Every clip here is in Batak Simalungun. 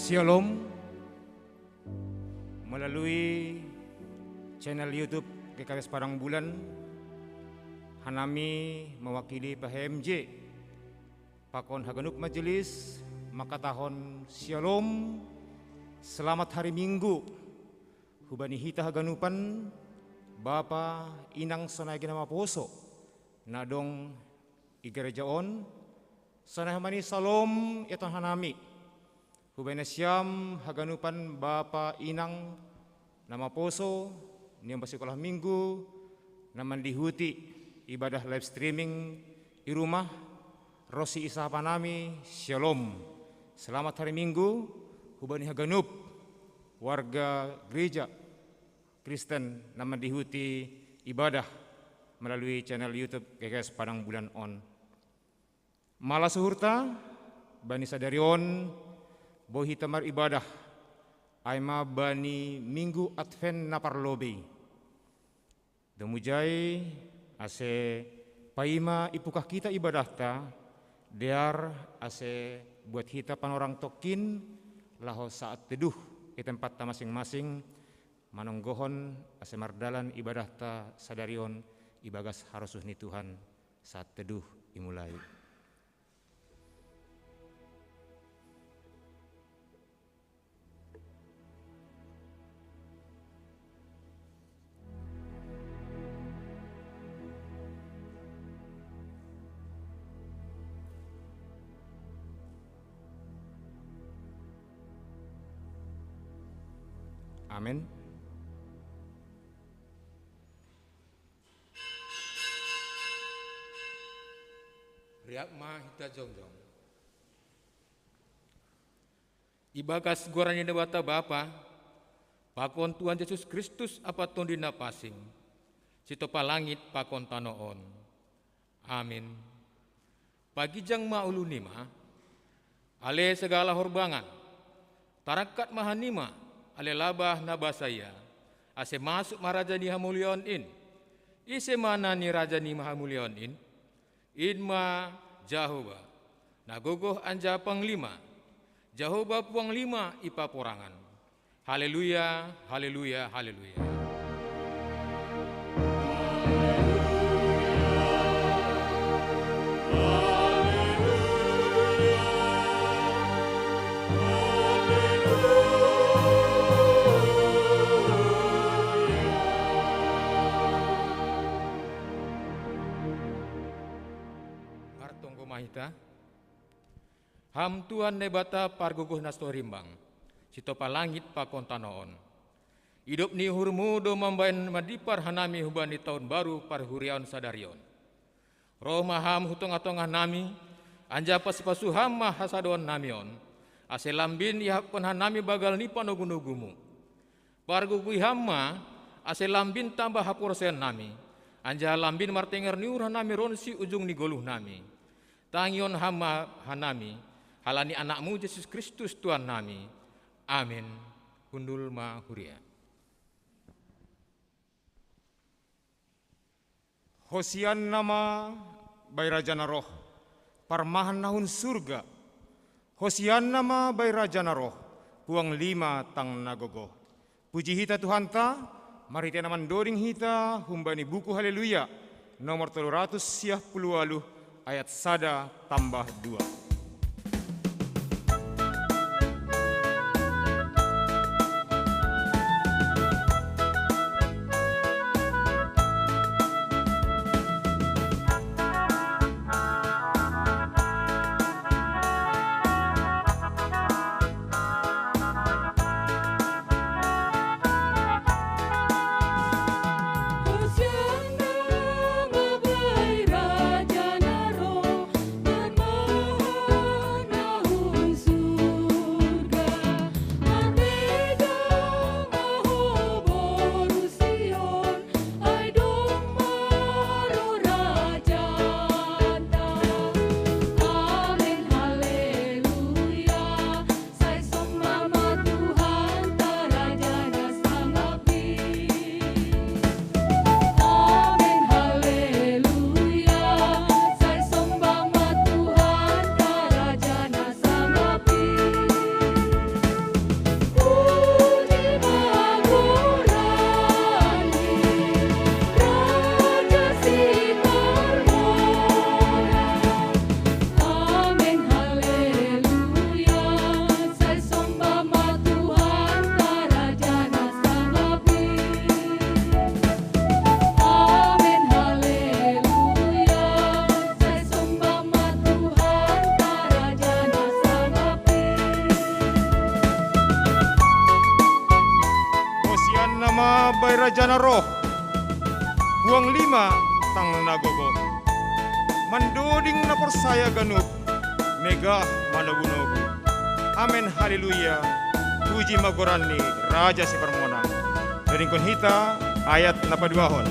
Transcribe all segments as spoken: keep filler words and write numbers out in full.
Shalom. Melalui channel YouTube G K S Padang Bulan, hanami mewakili P H M J pakon haganup majelis mangkatahon Shalom, selamat hari Minggu. Hubani hita haganupan, bapa, inang sonai gena maposo na dong i gereja on, sonai homa ni Shalom iaton hanami. Hubani nasiam haganupan bapa inang na maposo, niomba sikolah minggu, na mandihuti ibadah live streaming i rumah, ro si isahapan nami, Shalom. Selamat hari Minggu, hubani haganup warga gereja Kristen na mandihuti ibadah melalui channel YouTube G K S Padang Bulan on. Malas uhurta, bani sadari on, boi hita maribadah, ai ma bani Minggu Advent na parlobei. Domu jai, ase paima ipukah hita ibadahta, dear ase buat hita panorang tongkin, laho saat teduh i tempatta masing-masing, manonggohon ase mardalan ibadahta sadari on ibagas harosuh ni Tuhan. Saat teduh imulai. Amin. Riap ma hita jongjong. Ibagas goran ni Naibata Bapa, pakon Tuhan Jesus Kristus ampa Tonduy Na Pansing, sitopa langit pakon tano on. Amin. Paginjang ma ulu nima, ale sagala horbangan, tarangkat ma hanima, ale labah na basa ia, ase masuk ma Raja ni hamuliaon in. Ise ma na ni Raja ni hamuliaon in? In ma Jahowa, na gogoh anjaha panglima, Jahowa puanglima i paporangan. Haleluya, haleluya, haleluya. Martonggo ma hita. Ham Tuhan Naibata pargogoh na so rimbang, sitopa langit pakon tano on. Idop ni uhurmu do mambahen madipar hanami hubani taon baru parhuriaon sadari on. Roh ma Ham hu tongah-tongah nami, anjaha pasu-pasu Ham ma hasadonami on, ase lambin iahapkon hanami banggal ni panogu-nogumu. Pargogoi Ham ma, ase lambin tambah haporsayaonnami, anjaha lambin martenger ni uhur hanami ronsi ujung ni goluhnami. Tangihon Ham ma hanami, halani AnakMu Jesus Kristus Tuhannami. Amin. Hundul ma huria. Hosianna ma bai Raja na roh, parmahan na hun surga. Hosianna ma bai Raja na roh, puanglima tang na gogoh. Puji hita Tuhanta, marhitei na mandoding hita humbani buku Haleluya, nomor tolu ratus siah puluh waluh, ayat sada tambah dua. Raja na roh, Puang Lima tang na gogo, mandoding na porsaya ganup, megah manogu-nogu. Amen, haleluya. Puji ma goran ni Raja Siparmonang. Dodingkon hita ayat na paduahon.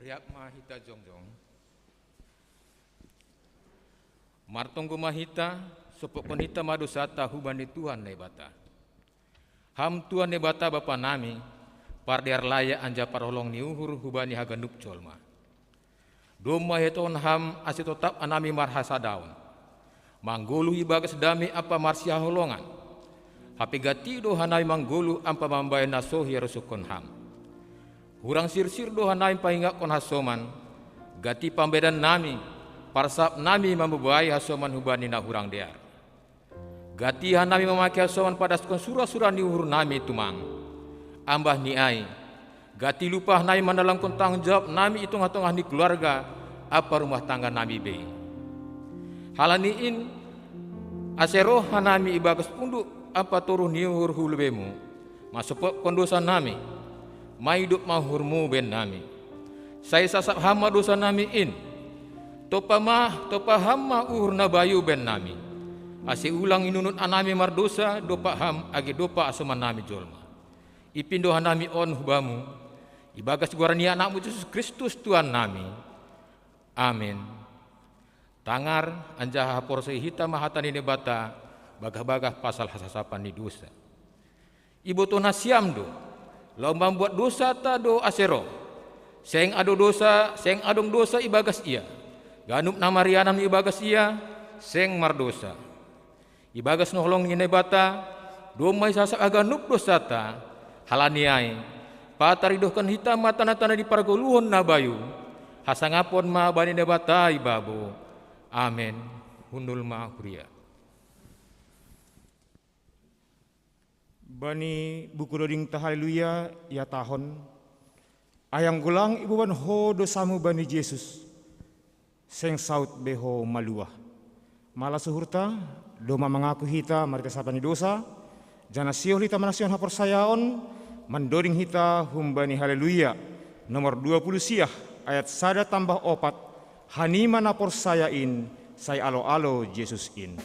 Riap ma hita jongjong. Martonggo ma hita, sopokkon hita ma dosata hubani Tuhan Naibata. Ham Tuhan Naibata Bapa nami, pardear layak anjaha parholong ni uhur hubani haganup jolma. Domma ihatahon Ham ase totap hanami marhasadaon. Manggoluh ibagas dame ampa marsihaholongan. Hape gati do hanami manggoluh ampa mambahen na so hiarusuhon Ham. Hurang sirsir do hanami paingatkon hasoman, gati pambahenan nami, parsap nami mambobai hasoman hubani na hurang dear. Gati hanami mamake hasoman padaskon sura-sura ni uhurnami tumang. Ambah ni ai, gati lupa hanami mandalanghon tanggung jawab nami i tongah-tongah ni keluarga ampa rumah tangga nami bei. Halani in, ase roh hanami ibagas unduk ampa toruh ni uhur hu lobeiMu, masopokkon dosa nami, maidop ma uhurMu bahen nami. Sai sasap Ham ma dosa nami in. Topa ma, topa Ham ma uhur na bayu bahen nami. Ase ulang inunut hanami mardosa dompak Ham age dompak hasoman nami jolma. Ipindo hanami on hu Bamu, ibagas goran ni AnakMu Jesus Kristus Tuhan nami. Amen. Tangar anjaha haporsea hita ma hata ni Naibata bagah-bagah pasal hasasapan ni dosa. Ibotoh nasiam do, laho mambuat dosa ta do ase roh. Seng adong dosa, seng adong dosa ibagas ia. Ganup na marianan ibagas ia, seng mardosa. Ibagas na holong ni Naibata, domma isasap haganup dosata. Halani ai, pataridohkon hita ma tanda-tanda ni pargoluhon na bayu, hasangapon ma bani Naibata ibabo. Amen. Hundul ma huria. Bani buku doding ta Haleluya ihatahon, ai anggo lang iboban ho dosamu bani Jesus, seng saut be ho maluah. Malas uhurta, domma mangaku hita marhite hasasapan ni dosa, janah sihol hita manasihon haporsayaon, mandoding hita humbani Haleluya, nomor dua puluh siah, ayat sada tambah opat, hanima na porsaya in, sai alo-alo Jesus in.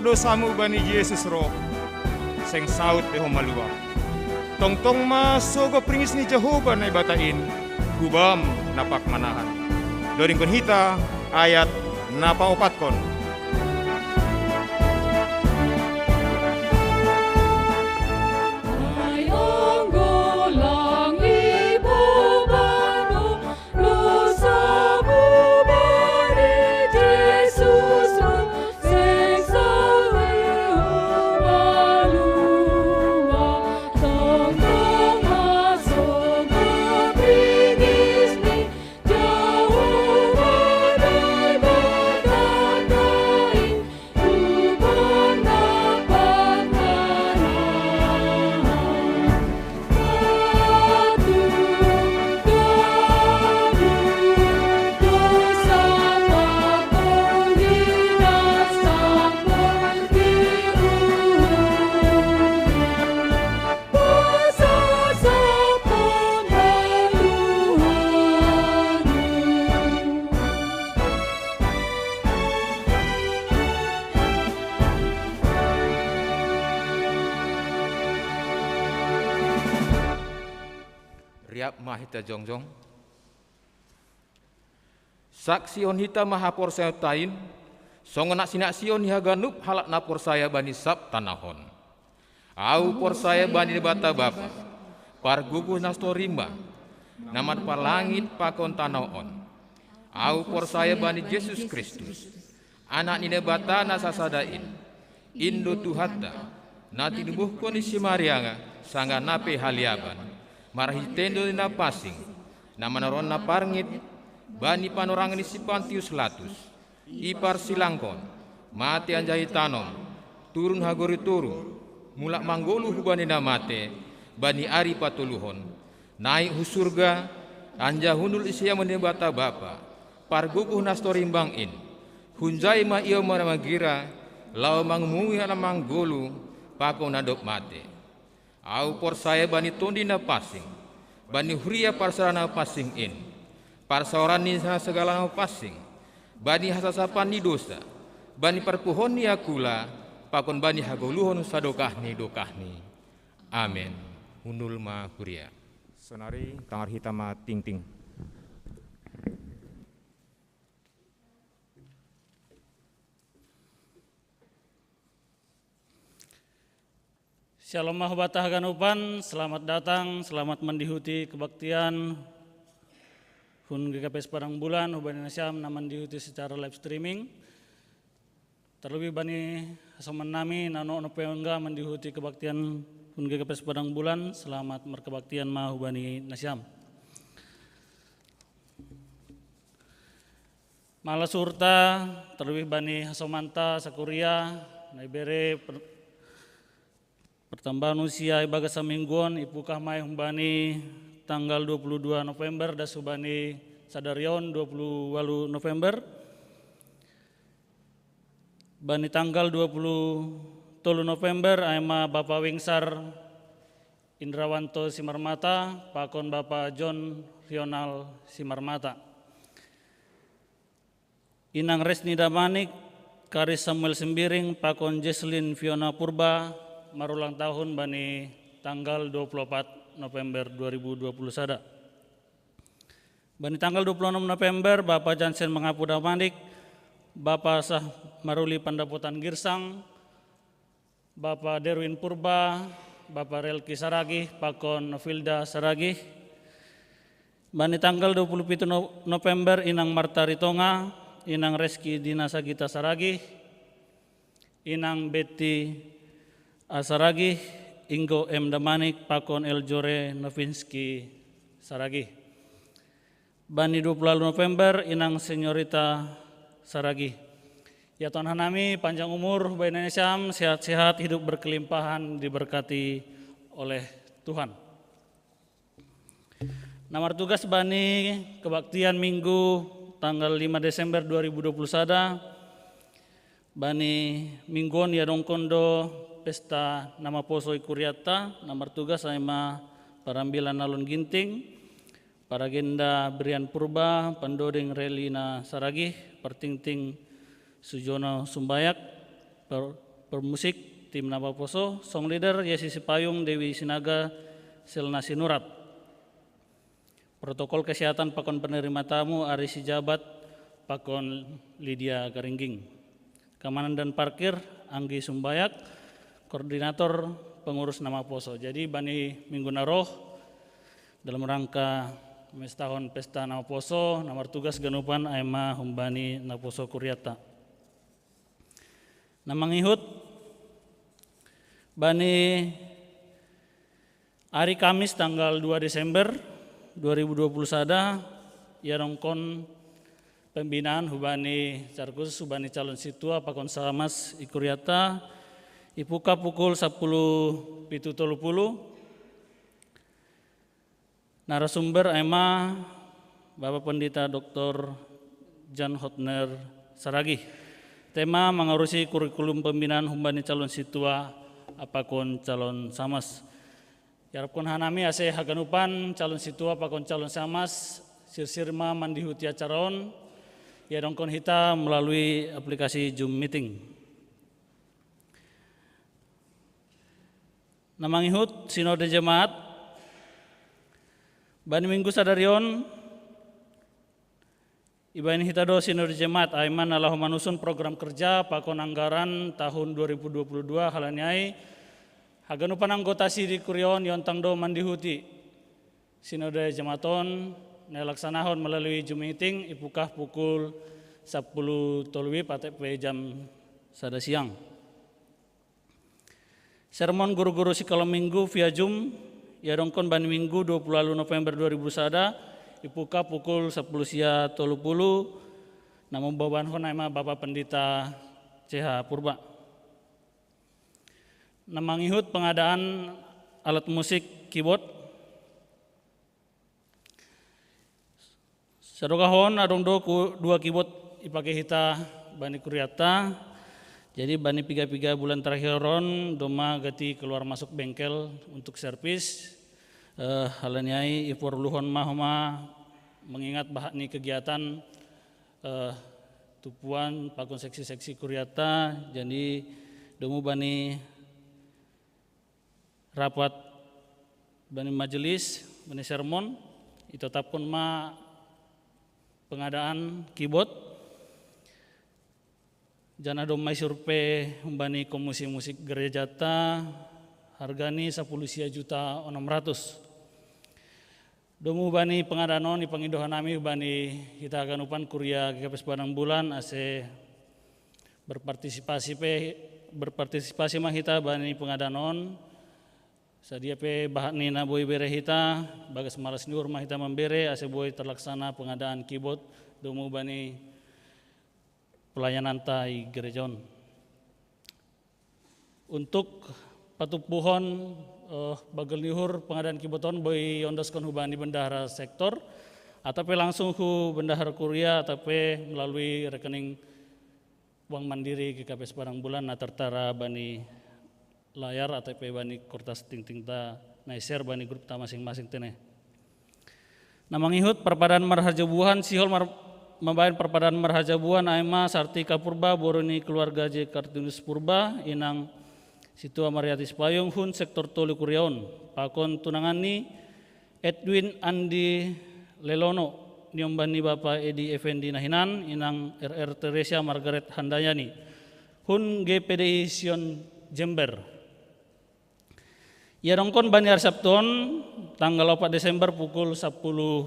dosamu bani Jesus roh, seng saut be ho maluah. Tongtong ma sogop ringis ni Jahowa Naibata in, hubam na pangmanahan. Dodingkon hita ayat na paopatkon. Riap ma hita jongjong. Saksihon hita ma haporsayaonta in, songon na sinaksihon ni haganup halak na porsaya bani sab tanoh on. Ahu porsaya bani Debata Bapa, Pargogoh na so rimbang, na manopari langit pakon tanoh on. Ahu porsaya bani Jesus Kristus, Anak ni Naibata na sasada in. In do Tuhanta, na tinubuhkon ni si Maria, sanggah na pe haliaban, marhitei Tondi Napansing, na manaron na parngit, bani panorangan ni si Pontius Latus, iparsilangkon, mate anjaha itanom, turun hagori toru, mulak manggoluh hubani na mate, bani ari patoluhon, naik hu surga, anjaha hundul ise ma Naibata Bapa, Pargogoh na so rimbang in. Hunjai ma Ia marmagira, laho mangumumi na manggoluh, pakon na dob mate. Ahu porsaya bani Tondi Napansing, bani huria parsera na pansing in, parsaoran ni na sagala na pansing, bani hasasapan ni dosa, bani parpuhoon ni angkula, pakon bani hagoluhon sadokah ni dokahni. Amen. Hundul ma huria. Sonari tangar hita ma tingting. Shalom ma hubanta haganupan, selamat datang, selamat mandihuti kebaktian hun G K P S Padang Bulan, hubani nasiam na mandihuti secara live streaming. Terlebih bani hasoman nami na onoh ope ongga mandihuti kebaktian hun G K P S Padang Bulan, selamat markebaktian ma hubani nasiam. Mala surta, terlebih bani hasomanta sakuria, na ibere per-, pertambahan usia ibagas samingguon, ipukah ma i humbani tanggal dua puluh dua November, das hubani sadarion dua puluh walu November. Bani tanggal dua puluh tolu November, ai ma Bapa Wingsar Indrawanto Simarmata, pakon Bapa John Rional Simarmata. Inang Resni Damanik, Karis Samuel Sembiring, pakon Jesslyn Fiona Purba, marulang tahun bani tanggal dua puluh opat November dua ribu dua puluh sada. Bani tanggal dua puluh onom November, Bapa Jansen Mangapu Damanik, Bapa Sah Maruli Pandapotan Girsang, Bapa Derwin Purba, Bapa Relki Saragih, pakon Novilda Saragih. Bani tanggal dua puluh pitu No-, November, Inang Marta Ritonga, Inang Reski Dina Sagita Saragih, Inang Betty A Saragih, Inggo M Damanik, pakon Eljore Novinski Saragih. Bani dua puluh walu November, Inang Senyorita Saragih. Ya Tuhan nami, panjang umur, hubani nasiam, sehat-sehat, hidup berkelimpahan, diberkati oleh Tuhan. Na martugas bani kebaktian Minggu tanggal lima Desember dua ribu dua puluh sada, bani Minggu on iadongkon do pesta na maposo i kurianta, na martugas ai ma Parambilan Nalon Ginting, Paragenda Brian Purba, Pandoding Relina Saragih, Partingting Sujono Sumbayak, Par-, Permusik, tim Naposo, song leader Yesi Sipayung, Dewi Sinaga, Selna Sinurat. Protokol kesehatan pakon penerima tamu, Ari Sijabat, pakon Lydia Garingging. Keamanan dan parkir, Anggi Sumbayak, koordinator pengurus Naposo. Jadi bani minggu naroh, dalam rangka mestahon pesta Naposo, nomor tugas ganupan aima humbani Naposo Kuriata. Na mangihut, bani hari Kamis tanggal dua Desember dua ribu dua puluh sada, ia rongkon pembinaan hubani, secara khusus hubani calon situa pakon samas i Kuriata, ipuka pukul sapuluh pitu tolu puluh. Narasumber aima Bapak Pendeta Doktor Jan Hotner Saragih. Tema mangarusi kurikulum pembinaan humbani calon situa apakon calon samas. Iarapkon hanami ase haganupan calon situa pakon calon samas, sirsir ma mandihuti acara on, ia rongkon hita melalui aplikasi Zoom Meeting. Na mangihut, Sinode Jemaat, bani minggu sadari on, ibaen hita do Sinode Jemaat, aima na laho manusun program kerja pakon anggaran tahun dua ribu dua puluh dua, halani ai haganupan anggota sidi Kuria on iontang do mandihuti Sinode Jemaat on, na ilaksanahon melalui Zoom Meeting, ipuka pukul sapuluh tolu WIB atau pe jam sada siang. Sermon guru-guru sikola minggu via Zoom, ia rongkon bani minggu dua puluh walu November dua ribu sada, ipuka pukul sapuluh sia tolu puluh, na mambawanhon aima Bapak Pendeta C H Purba. Na mangihut pengadaan alat musik keyboard. Sadokahon adong do ku-, dua keyboard ipake hita bani Kuriata. Jadi bani piga-piga bulan terakhir on domma gati keluar masuk bengkel untuk servis. Eh, halani ai iporluhon ma homa mengingat bahat ni kegiatan, eh, tupuan pakon seksi-seksi Kuriata. Jadi domu bani rapat bani majelis, bani sermon, itetapkon ma pengadaan keyboard. Janah domma isurvei humbani komisi musik gerejata, hargani sapuluh sia juta onom ratus. Domu bani pengadaan on ipangido hanami hubani hita haganupan Kuria G K P S Padang Bulan ase berpartisipasi pe, berpartisipasi ma hita bani pengadaan on. Sadia pe bahat ni na boi bere hita, bagas malas ni uhur ma hita mambere ase boi terlaksana pengadaan keyboard domu bani pelayananta i gereja on. Untuk patupuhon, eh, bagel ni uhur pengadaan keyboard on boi ondoskon hubani bendahara sektor, atau pe langsung hu bendahara Kuria, atau pe melalui rekening Bank Mandiri G K P S Padang Bulan na tertara bani layar atau pe bani kertas tingtingta na i-share bani grupta masing-masing tene. Na mangihut, parpadaan marharja buhan, sihol mar-, mambaen parpadaan marharja buhan aima Sartika Purba, boru ni keluarga J Kartinus Purba, inang Situa Mariatis Payung, hun sektor tolu Kuria on, pakon tunanganni Edwin Andi Lelono, niombah ni Bapa Edi Effendi na hinan, inang R R Teresia Margaret Handayani, hun G P D I Sion Jember. Ia rongkon bani hari Sabtu on, tanggal opat Desember pukul sapuluh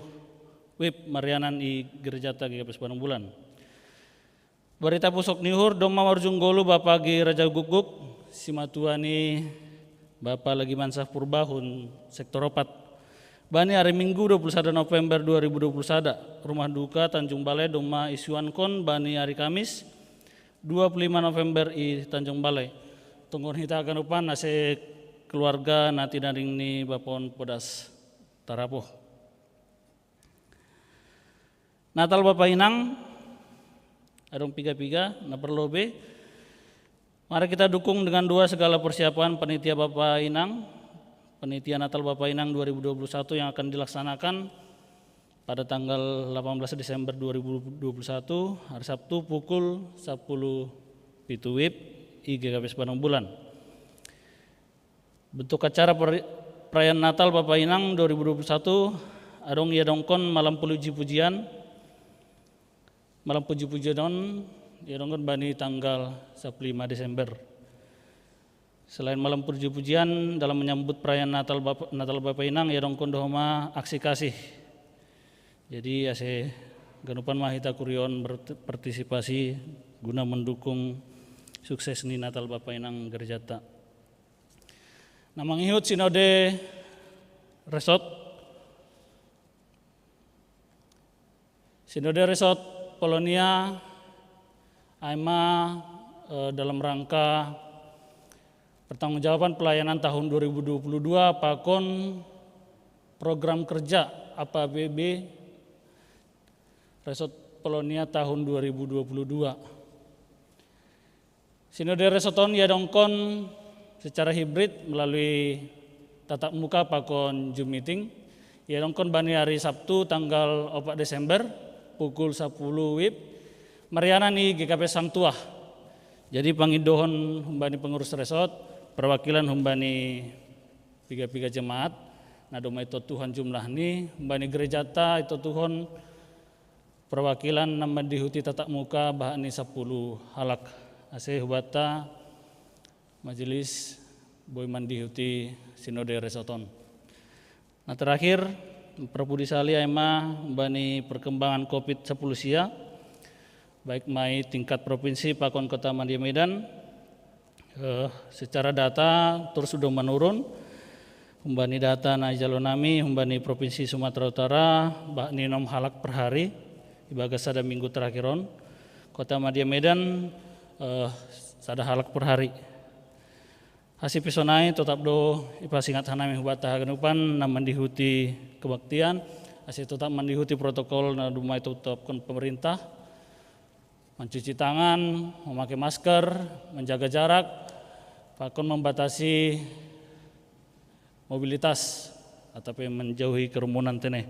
WIB marianan i gerejata G K P S Padang Bulan. Barita pusok ni uhur, domma marujung ngolu Bapa G Raja Gukguk, simatua ni Bapa Lagi Mansah Purba, hun sektor opat. Bani hari Minggu dua puluh sada November dua ribu dua puluh sada, rumah duka Tanjung Balai domma isuankon bani hari Kamis dua puluh lima November i Tanjung Balai. Tonggohon hita haganupan ase keluarga na tinaring ni Bapa on podas tarapoh. Natal Bapa Inang, adong piga-piga, na parlobei. Mari kita dukung dengan doa segala persiapan panitia Bapa Inang, panitia Natal Bapa Inang dua ribu dua puluh satu yang akan dilaksanakan pada tanggal delapan belas Desember dua ribu dua puluh satu, hari Sabtu, pukul sapuluh pitu WIB. I G K P S Padang Bulan. Bentuk acara per- perayaan Natal Bapa Inang dua ribu dua puluh satu, adong ia dongkon malam puji-pujian. Malam puji-pujian on ia dongkon bani tanggal sapuluh lima Desember. Selain malam puji-pujian, dalam menyambut perayaan Natal Bapa, Natal Bapa Inang, ia dongkon dohoma aksi kasih. Jadi ase ganupan ma hita kuriaon berpartisipasi guna mendukung sukses ni Natal Bapa Inang gerejata. Na mangihut Sinode Resort. Sinode Resort Polonia, ai ma eh, dalam rangka pertanggungjawaban pelayanan tahun dua ribu dua puluh dua pakon program kerja A P B B Resort Polonia tahun dua ribu dua puluh dua. Sinode Resort on ia dongkon secara hibrid melalui tatap muka pakon Zoom meeting. Ia dongkon bani hari Sabtu tanggal opat Desember pukul sapuluh wib, marianan i G K P Sangtuah. Jadi pangidohon humbani pengurus resort, perwakilan humbani piga-piga jemaat, na doma itotuhon jumlah ni, humbani gerejata itotuhon perwakilan na mandihuti tatap muka bahat ni sapuluh halak. Ase hubata majelis boi mandihuti Sinode Resort on. Na terakhir, perpudi sali ai ma humbani perkembangan covid sapuluh sia, baik ma i tingkat provinsi pakon Kota Madya Medan, eh, secara data terus sudah menurun. Humbani data na ijalo nami humbani Provinsi Sumatera Utara, bahat ni onom halak per hari ibagas sada minggu terakhir on. Kota Madya Medan, eh, sada halak per hari. Ase pe sonai totap do ipasingat hanami hubata haganupan na mandihuti kebaktian, ase totap mandihuti protokol na doma itetapkon pemerintah, mencuci tangan, memakai masker, menjaga jarak, pakon membatasi mobilitas atau pe menjauhi kerumunan tene.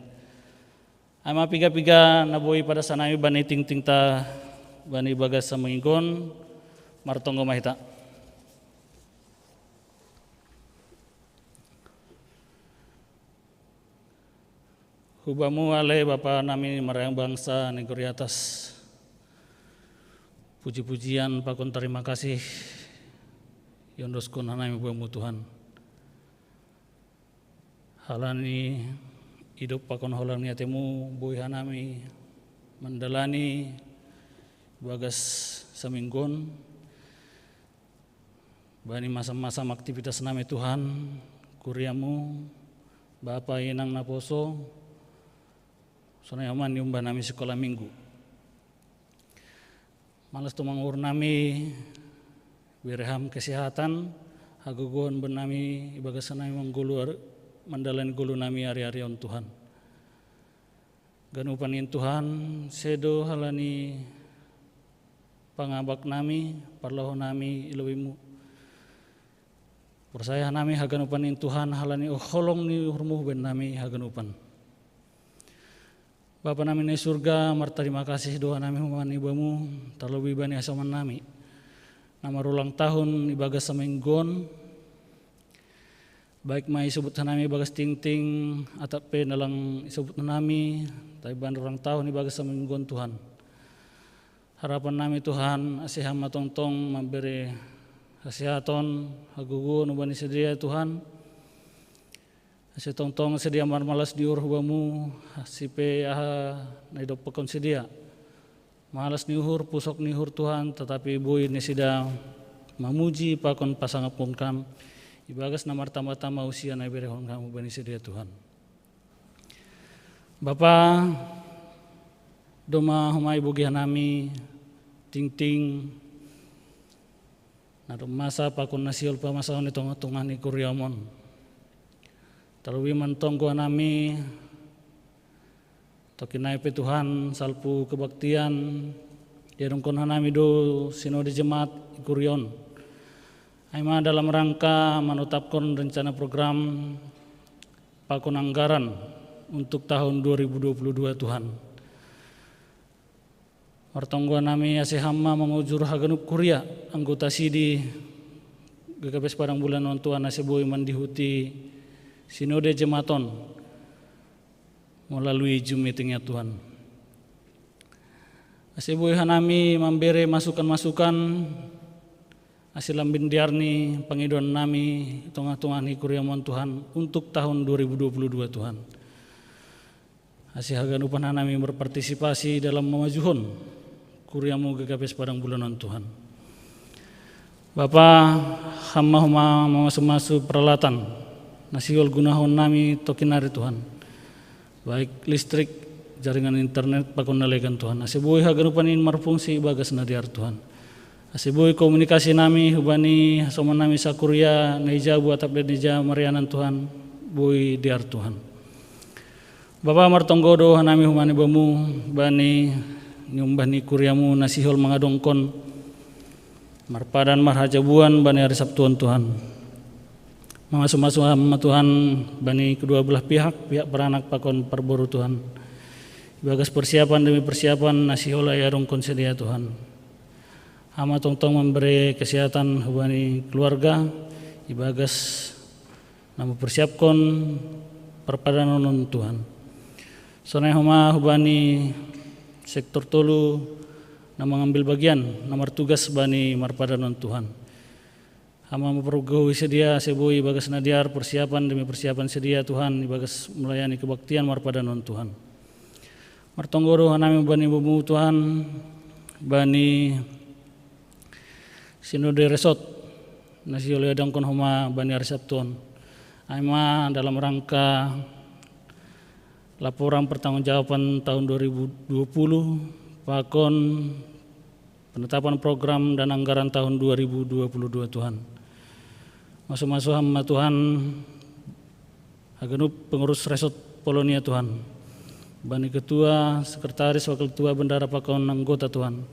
Ai ma piga-piga na boi padasan nami bani tingtingta bani bagas saminggu on, martonggo ma hita. Hubamu ale Bapa nami marayang bangsa negeri atas. Puji-pujian pakon tarima kasih iondoskon hanami hubamu Tuhan. Halani idop pakon holang ni atemu boi hanami mandalani bagas saminggu on. Bani masam-masam aktivitas nami Tuhan, kuriamu, Bapa inang naposo, sonai homa niumbah nami sikola minggu. Malas tu manguhur nami, bere ham kesehatan, hagogohon bani nami ibagas nami manggolu mandalani golu nami ari-ari on Tuhan. Ganupan in Tuhan, sedo halani pangabak nami, parlaho nami i lobimu. Porsaya nami haganupan in Tuhan halani holong ni uhurmu bani nami haganupan. Bapa nami na i surga, martarima kasih do hanami homa ni bamu, tarlobi bani hasoman nami na marulang tahun ibagas saminggu on. Baik ma i subut hanami ibagas tingting atap pe na lang i subut hanami, tapi bani ulang tahun ibagas saminggu on Tuhan. Harapan nami Tuhan, ase ham ma tongtong mambere hasehaton, hagogoon hubani sidea Tuhan. Ase tongtong sidea marmalas ni uhur hubamu, ase pe aha na idompakkon sidea. Malas ni uhur, pusok ni uhur Tuhan, tetapi boi nasida mamuji pakon pasangapkon kam ibagas na martamba-tamba usia na iberehon kam hubani sidea Tuhan. Bapa, doma homa ibogi hanami tingting na dob masa pakon na sihol pamasaon i tongah-tongah ni kuriamu on. Tarlobi mantonggo hanami, toki nai pe Tuhan salpu kebaktian, diadongkon hanami do sinode jemaat i kuria on. Ai ma dalam rangka manotapkon rencana program pakon anggaran untuk tahun dua ribu dua puluh dua Tuhan. Martonggo nami ase hamma mamujur haganup kuria anggota sidi G K P S Padang Bulan on Tuhan, ase boi mandihuti sinode jematon melalui Zoom meeting ya Tuhan. Ase boi hanami mambere masukan-masukan ase lambin diarni pangidoan nami tongah-tongah ni kuriamu on Tuhan untuk tahun dua ribu dua puluh dua Tuhan. Ase haganupan hanami berpartisipasi dalam mamajuhon kuriamu G K P S Padang Bulan on Tuhan. Bapa, hamma homa mamasu-masu peralatan na sihol gunahon nami tokinari Tuhan, baik listrik, jaringan internet pakon na legan Tuhan, ase boi haganupan in marfungsi ibagas na dear Tuhan. Ase boi komunikasi nami hubani hasoman nami sakuria na i jabu atap de ni ja marianan Tuhan, boi dear Tuhan. Bapa, martonggo do hanami hubani bamu bani niumbah ni kuriamu na sihol mangadongkon marpadan marhajabuan bani ari Sabtu on Tuhan. Mamasu-masu hamma Tuhan bani kedua belah pihak, pihak peranak pakon parboru Tuhan, ibagas persiapan demi persiapan na sihol iadongkon sedia Tuhan. Hamma tongtong mambere kesehatan hubani keluarga ibagas na mempersiapkon parpadanon on Tuhan. Sonai homa hubani sektor tolu na mangambil bagian na martugas bani marpadanon Tuhan. Hamma mempergogoi sedia ase boi ibagas na dear persiapan demi persiapan sedia Tuhan ibagas melayani kebaktian marpadanon Tuhan. Martonggo do hanami bani bamu Tuhan bani sinode resort na sihol iadongkon homa bani ari Sabtu on. Ai ma dalam rangka laporan pertanggungjawaban tahun dua ribu dua puluh pakon penetapan program dan anggaran tahun dua ribu dua puluh dua Tuhan. Masu-masu hamma Tuhan haganup pengurus resort Polonia Tuhan, bani ketua, sekretaris, wakil ketua, bendara pakon anggota Tuhan,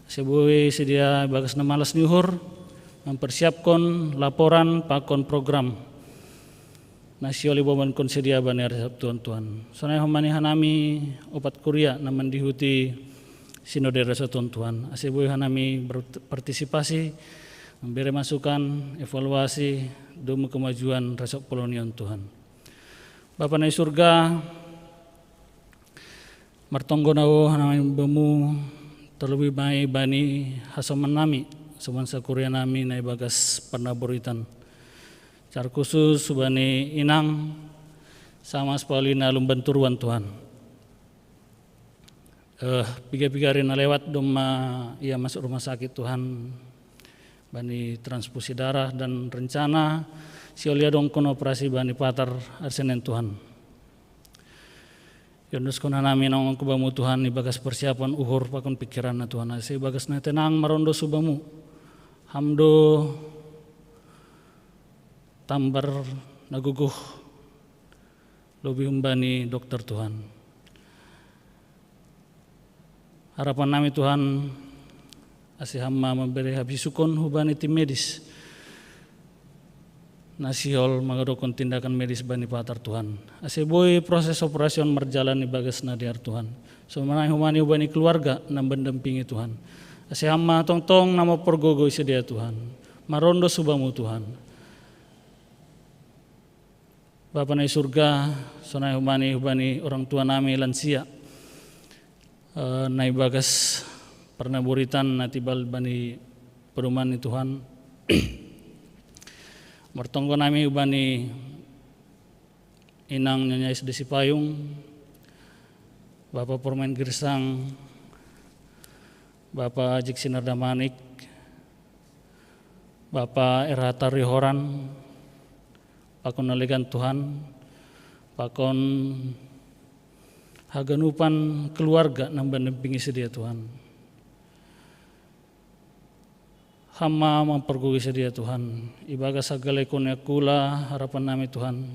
ase boi sedia ibagas na malas ni uhur mempersiapkon laporan pakon program na sihol ibobankon sedia bani ari Sabtu on Tuhan. Sonai homa ni hanami opat kuria na mandihuti sinode resort on Tuhan, ase boi hanami berpartisipasi, membere masukan, evaluasi domu kemajuan resort Polonia on Tuhan. Bapa na i surga, martonggo na do hanami bamu terlebih ma i bani hasoman nami, hasoman sakuria nami na ibagas parnaboritan. Secara khusus bani inang Samas Paulina Lumban Turuan Tuhan. Eh, piga-piga ari na lewat domma ia masuk rumah sakit Tuhan, bani transfusi darah dan rencana sihol iadongkon operasi bani patar ari Senin Tuhan. Iondoskon hanami nangonku bamu Tuhan ibagas persiapan uhur pakon pikiranna Tuhan, ase ibagas na tenang marondos hu bamu. Ham do tambar na gogoh lobi humbani dokter Tuhan. Harapan nami Tuhan, ase hamma mambere habisukon hubani tim medis na sihol mangadokon tindakan medis bani patar Tuhan, ase boi proses operasi on marjalan ibagas na dear Tuhan. Sonai homa ni hubani keluarga na mendampingi Tuhan, ase hamma tongtong na mempergogoi sedia Tuhan, marondos hu bamu Tuhan. Bapa na i surga, sonai homa ni hubani orang tua nami lansia, eh, na ibagas parnaboritan na tibal bani pedoman ni Tuhan. Martonggo nami hubani inang Nyonya S D Sipayung, Bapa Permain Girsang, Bapa Ajik Sinar Damanik, Bapa R H Tarihoran, pakon na legan Tuhan, pakon haganupan keluarga na mendampingi sedia Tuhan. Hamma mempergogoi sedia Tuhan, ibagas sagalekon yakula harapan nami Tuhan.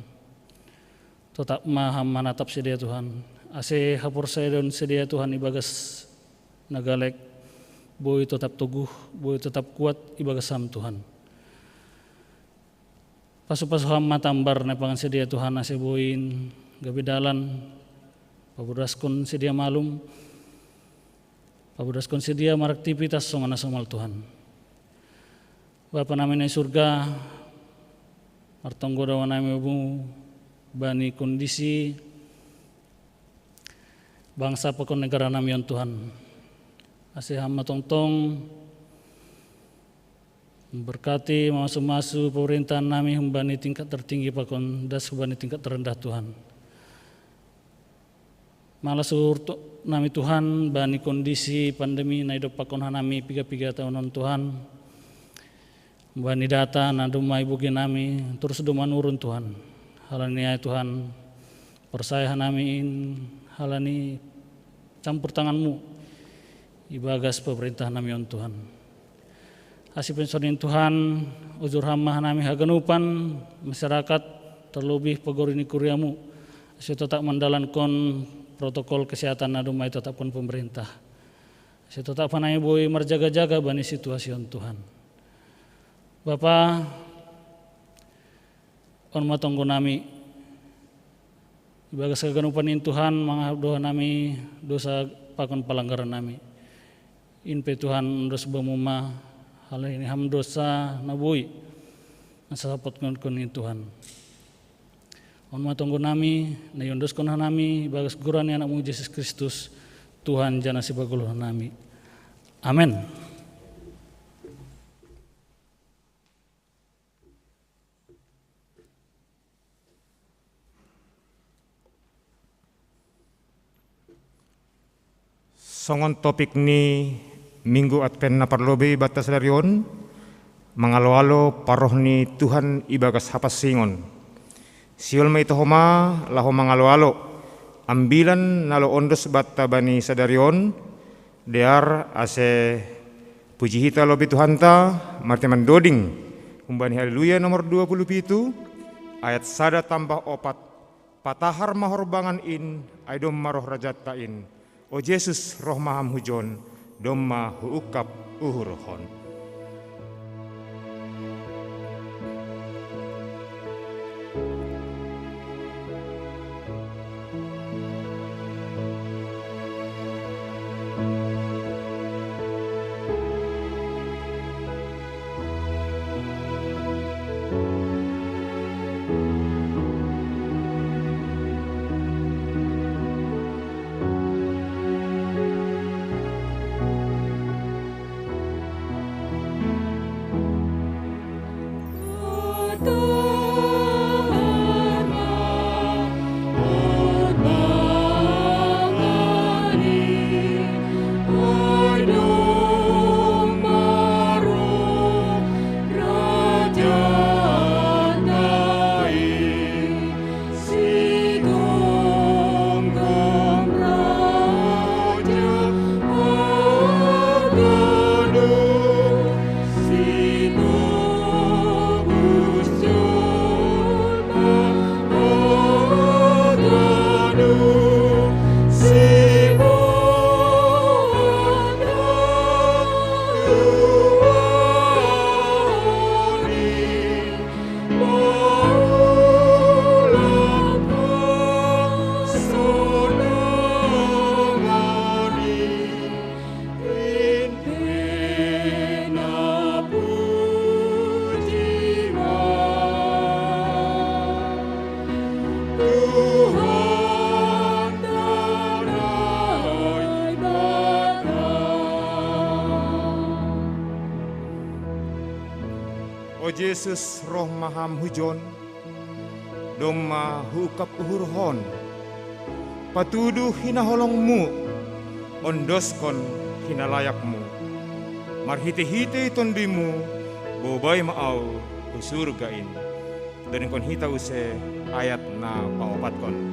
Totap ma hamma natap sedia Tuhan, ase haporsayaon sedia Tuhan ibagas na galek boi totap toguh, boi totap kuat ibagas ham Tuhan. Pasu-pasu hamma tambar na ipangan sedia Tuhan, ase boi gabe dalan pabodaskon sedia malum, Pabodaskon si dia maraktivitas songon na somal Tuhan. Bapa nami na i surga, martonggo do hanami bamu bani kondisi bangsa pakon negara nami on Tuhan. Ase Ham ma tongtong memberkati, mamasu-masu pemerintahan nami humbani tingkat tertinggi pakon das humbani tingkat terendah Tuhan. Malas uhur nami Tuhan bani kondisi pandemi na idop pakon hanami piga-piga taon on Tuhan. Bani data na domma ibogi nami, torus do manurun Tuhan. Halani ai Tuhan, porsaya hanami in, halani campur tangan-Mu ibagas pemerintahan nami on Tuhan. Asi pensonin Tuhan, ujur Ham ma hanami haganupan masyarakat, terlebih pegawai ni kuria-Mu, ase totap mandalankon protokol kesehatan na domma itetapkon pemerintah. Ase totap hanami boi marjaga-jaga bani situasi on Tuhan. Bapa, on ma tonggo nami, ibagas haganupan in Tuhan mangahap do hanami dosa pakon palanggaran nami. In pe Tuhan, ondos Bamu ma, halani Ham do sa na boi mansasapothon in Tuhan. On ma tonggo nami, na iondoskon hanami ibagas goran ni Anak-Mu Jesus Kristus, Tuhan jala Sipaholonami. Amen. Songon topik ni Minggu Advent na parlobei banta sadari on, mangalo-alo parroh ni Tuhan ibagas hapansingon. Sihol ma i tu homa laho mangalo-alo ambilan na laho ondos banta bani sadari on, dear ase puji hita lobei Tuhanta, marhite mandoding humbani Haleluya nomor dua puluh pitu, ayat sada tambah opat, patahar ma horbangan in, ai domma roh rajanta in. O Jesus, roh ma Ham hujon, domma huungkap uhurhon. O Jesus, roh ma Ham hujon, domma huungkap uhurhon. Patudu hinaholong-Mu, ondoskon hinalayak-Mu. Marhite-hite Tonduy-Mu, bobai ma ahu hu surga in. Dodingkon hita use ayat na paopatkon.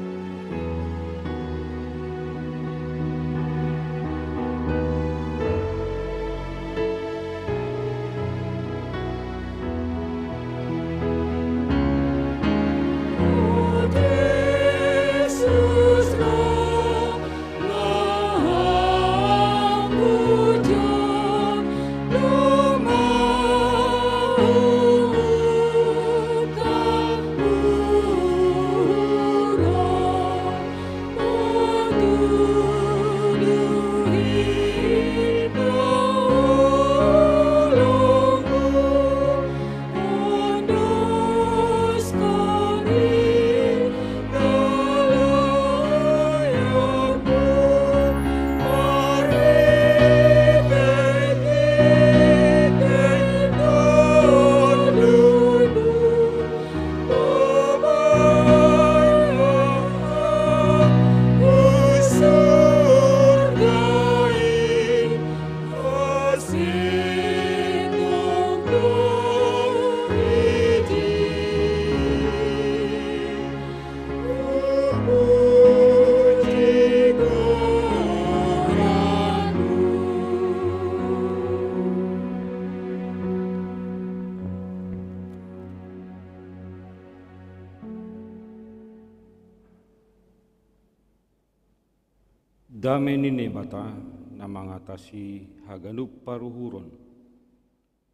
Dame ni Naibata na mangatasi haganup paruhuron,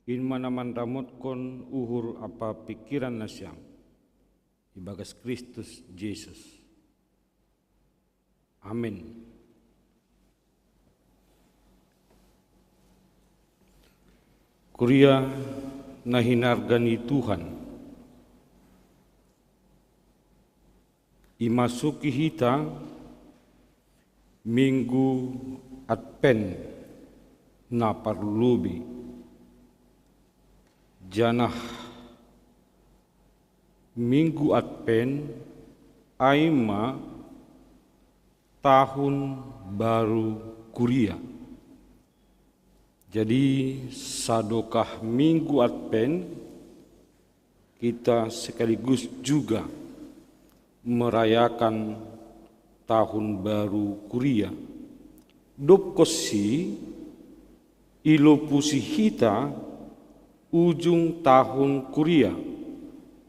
in ma na mandamotkon uhur ampa pingkiran nasiam ibagas Kristus Jesus. Amen. Kuria na hinarga ni Tuhan, imasuki hita Minggu Advent na parlobi, janah Minggu Advent ai ma tahun baru kuria. Jadi sadokah Minggu Advent, kita sekaligus juga merayakan tahun baru kuria. Dobkonsi ilopusi hita ujung tahun kuria,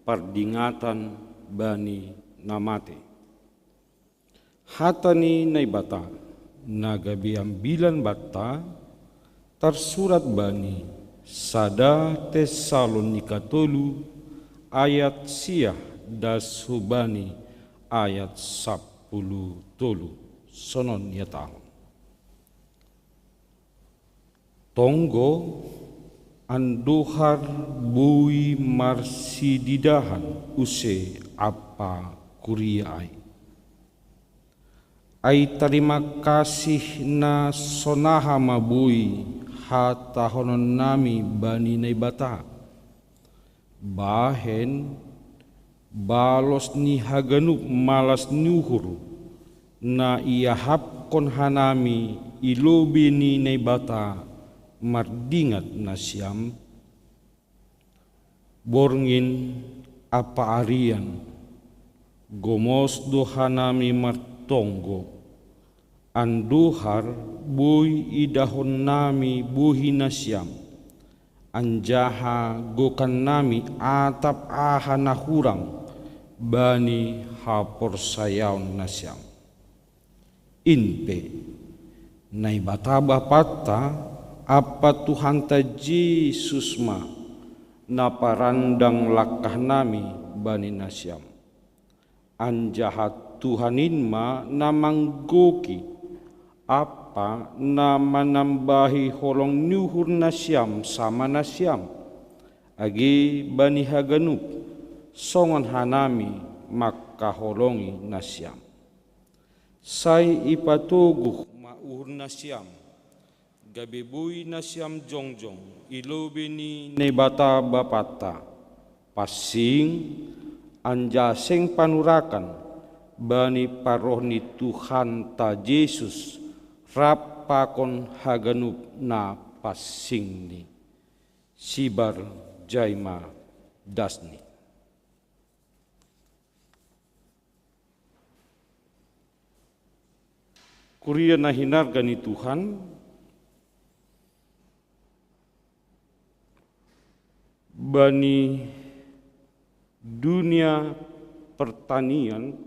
pardingatan bani na mate. Hata ni Naibata na gabe ambilan banta tarsurat bani sada Tessalonika tolu ayat sia das hubani ayat sapuluh tolu. Sonon ia tahun. Tonggo andohar boi marsididahan use ampa kuria ai. Ai tarima kasih na sonaha ma boi hatahononnami bani Naibata, bahen balos ni haganup malas ni uhur na iahapkon hanami i lobei ni Naibata mardingat nasiam? Borngin ampa arian, gomos do hanami martonggo, andohar boi idahonnami bohi nasiam, anjaha gokannami atap aha na hurang bani haporsayaon nasiam. In pe, Naibata Bapanta ampa Tuhanta Jesus ma na parandang langkahnami bani nasiam. Anjaha Tuhan in ma na manggoki ampa na manambahi holong ni uhur nasiam sama nasiam, age bani haganup, songon hanami mangkaholongi nasiam. Sai ipatoguh ma uhur nasiam, gabe boi nasiam jongjong i lobei ni Naibata Bapanta, pansing, anjaha seng panurakan bani parroh ni Tuhanta Jesus rap pakon haganup na pansingni. Sibar jai ma dasni. Kuria na hinarga ni Tuhan, bani dunia pertanian,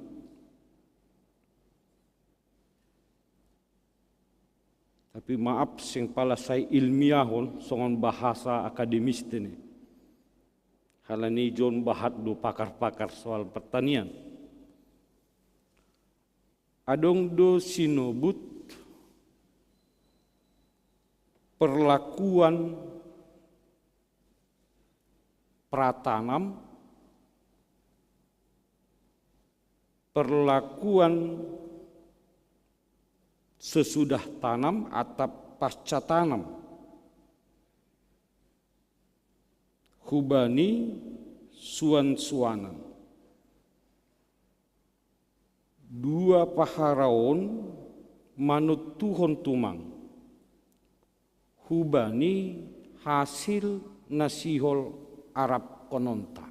tapi maaf, seng pala sai ilmiahon songon bahasa akademis tene. Halani jon bahat do pakar-pakar soal pertanian. Adong do sinobut perlakuan pratanam, perlakuan sesudah tanam atap pasca tanam. Hubani suan-suanan. Dua paharaon manontuhon tumang hubani hasil na sihol arapkononta.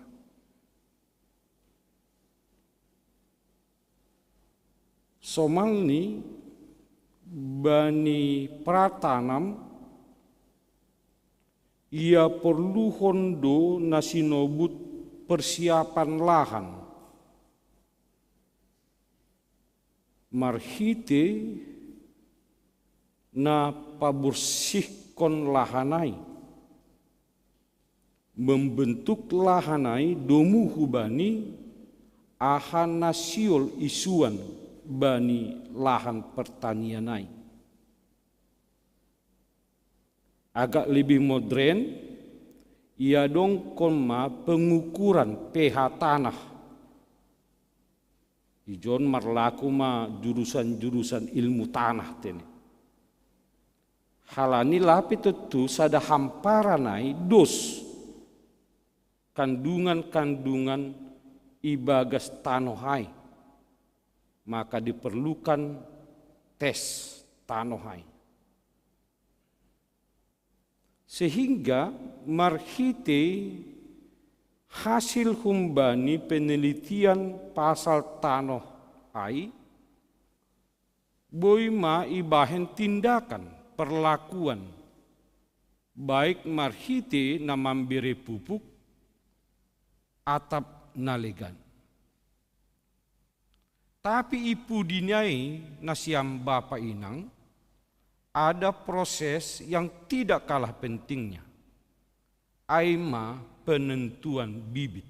Somalni bani pratanam, ia porluhon do na sinobut persiapan lahan. Marhite na paborsihkon lahan ai, membentuk lahan ai domu hubani aha na sihol isuan bani lahan pertanian ai. Agak lebih modern, iadongkon ma pengukuran pH tanah. Ijon marlaku ma jurusan-jurusan ilmu tanah tene. Halani lape tontu sada hamparan ai dos kandungan-kandungan ibagas tano ai, maka diperlukan tes tano ai. Sehingga marhite hasil humbani penelitian pasal tano ai, boi ma ibahen tindakan perlakuan, baik marhite na mambere pupuk atap na legan. Tapi i pudi ni ai, nasiam bapa inang, ada proses yang tidak kalah pentingnya, ai ma penentuan bibit.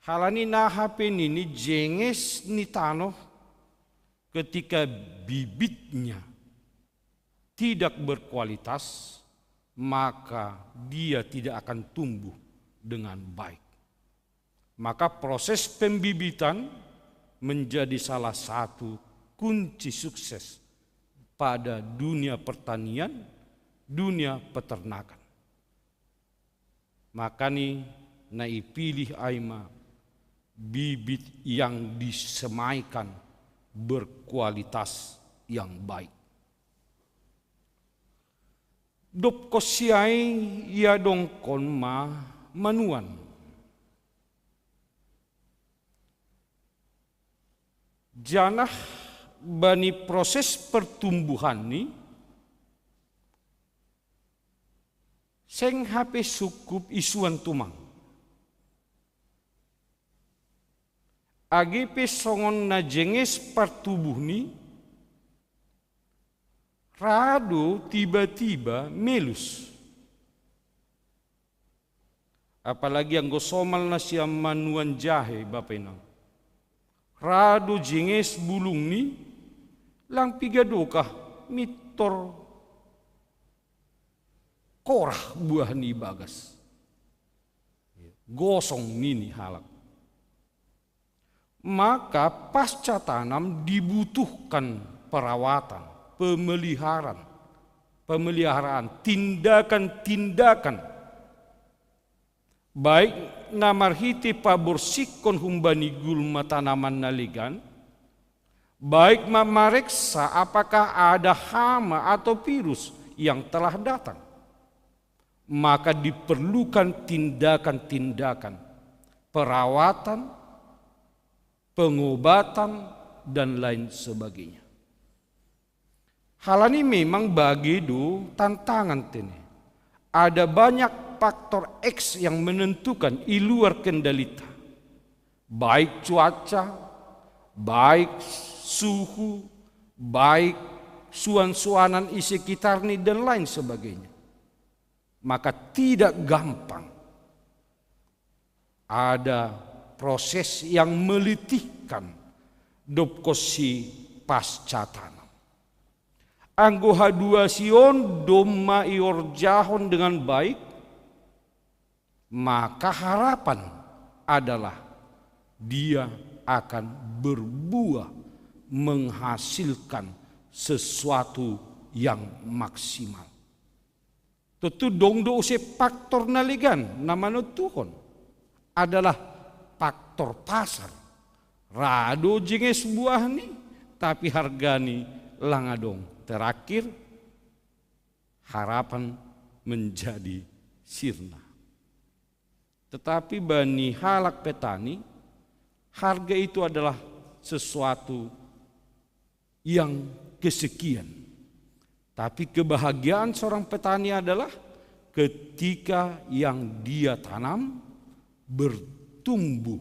Halani na hape nini jenges ni tano, ketika bibitnya tidak berkualitas, maka dia tidak akan tumbuh dengan baik. Maka proses pembibitan menjadi salah satu kunci sukses pada dunia pertanian, dunia peternakan. Makani na ipilih ai ma bibit yang disemaikan berkualitas yang baik. Dob konsi ai iadongkon ma manuan. Janah bani proses pertumbuhanni, seng hape sungkup isuan tumang. Age pe songon na jenges partubuhni, ra do tiba-tiba melus. Apalagi anggo somal nasiam manuan jahe, bapa inang. Ra do jenges bulungni, lang piga dokah mintor korah buahni ibagas. Gosong nini halak. Maka pasca tanam dibutuhkan perawatan, pemeliharaan, pemeliharaan, tindakan-tindakan, baik na marhite paborsikkon humbani gulma tanaman na legan, baik ma mareksa apakah ada hama atau virus yang telah datang. Maka diperlukan tindakan-tindakan, perawatan, pengobatan, dan lain sebagainya. Halani memang bage do tantangan tene. Ada banyak faktor X yang menentukan i luar kendalita. Baik cuaca, baik suhu, baik suan-suanan i sekitarni, dan lain sebagainya. Maka tidak gampang. Ada proses yang melitihkan dob konsi pasca tanam. Anggo haduasi on domma iorjahon dengan baik, maka harapan adalah dia akan berbuah, menghasilkan sesuatu yang maksimal. Tontu dong do use faktor na legan na manontuhon, adalah faktor pasar. Ra do jenges buahni, tapi hargani lang adong. Terakhir, harapan menjadi sirna. Tetapi bani halak petani, harga itu adalah sesuatu yang kesekian. Tapi kebahagiaan seorang petani adalah ketika yang dia tanam bertumbuh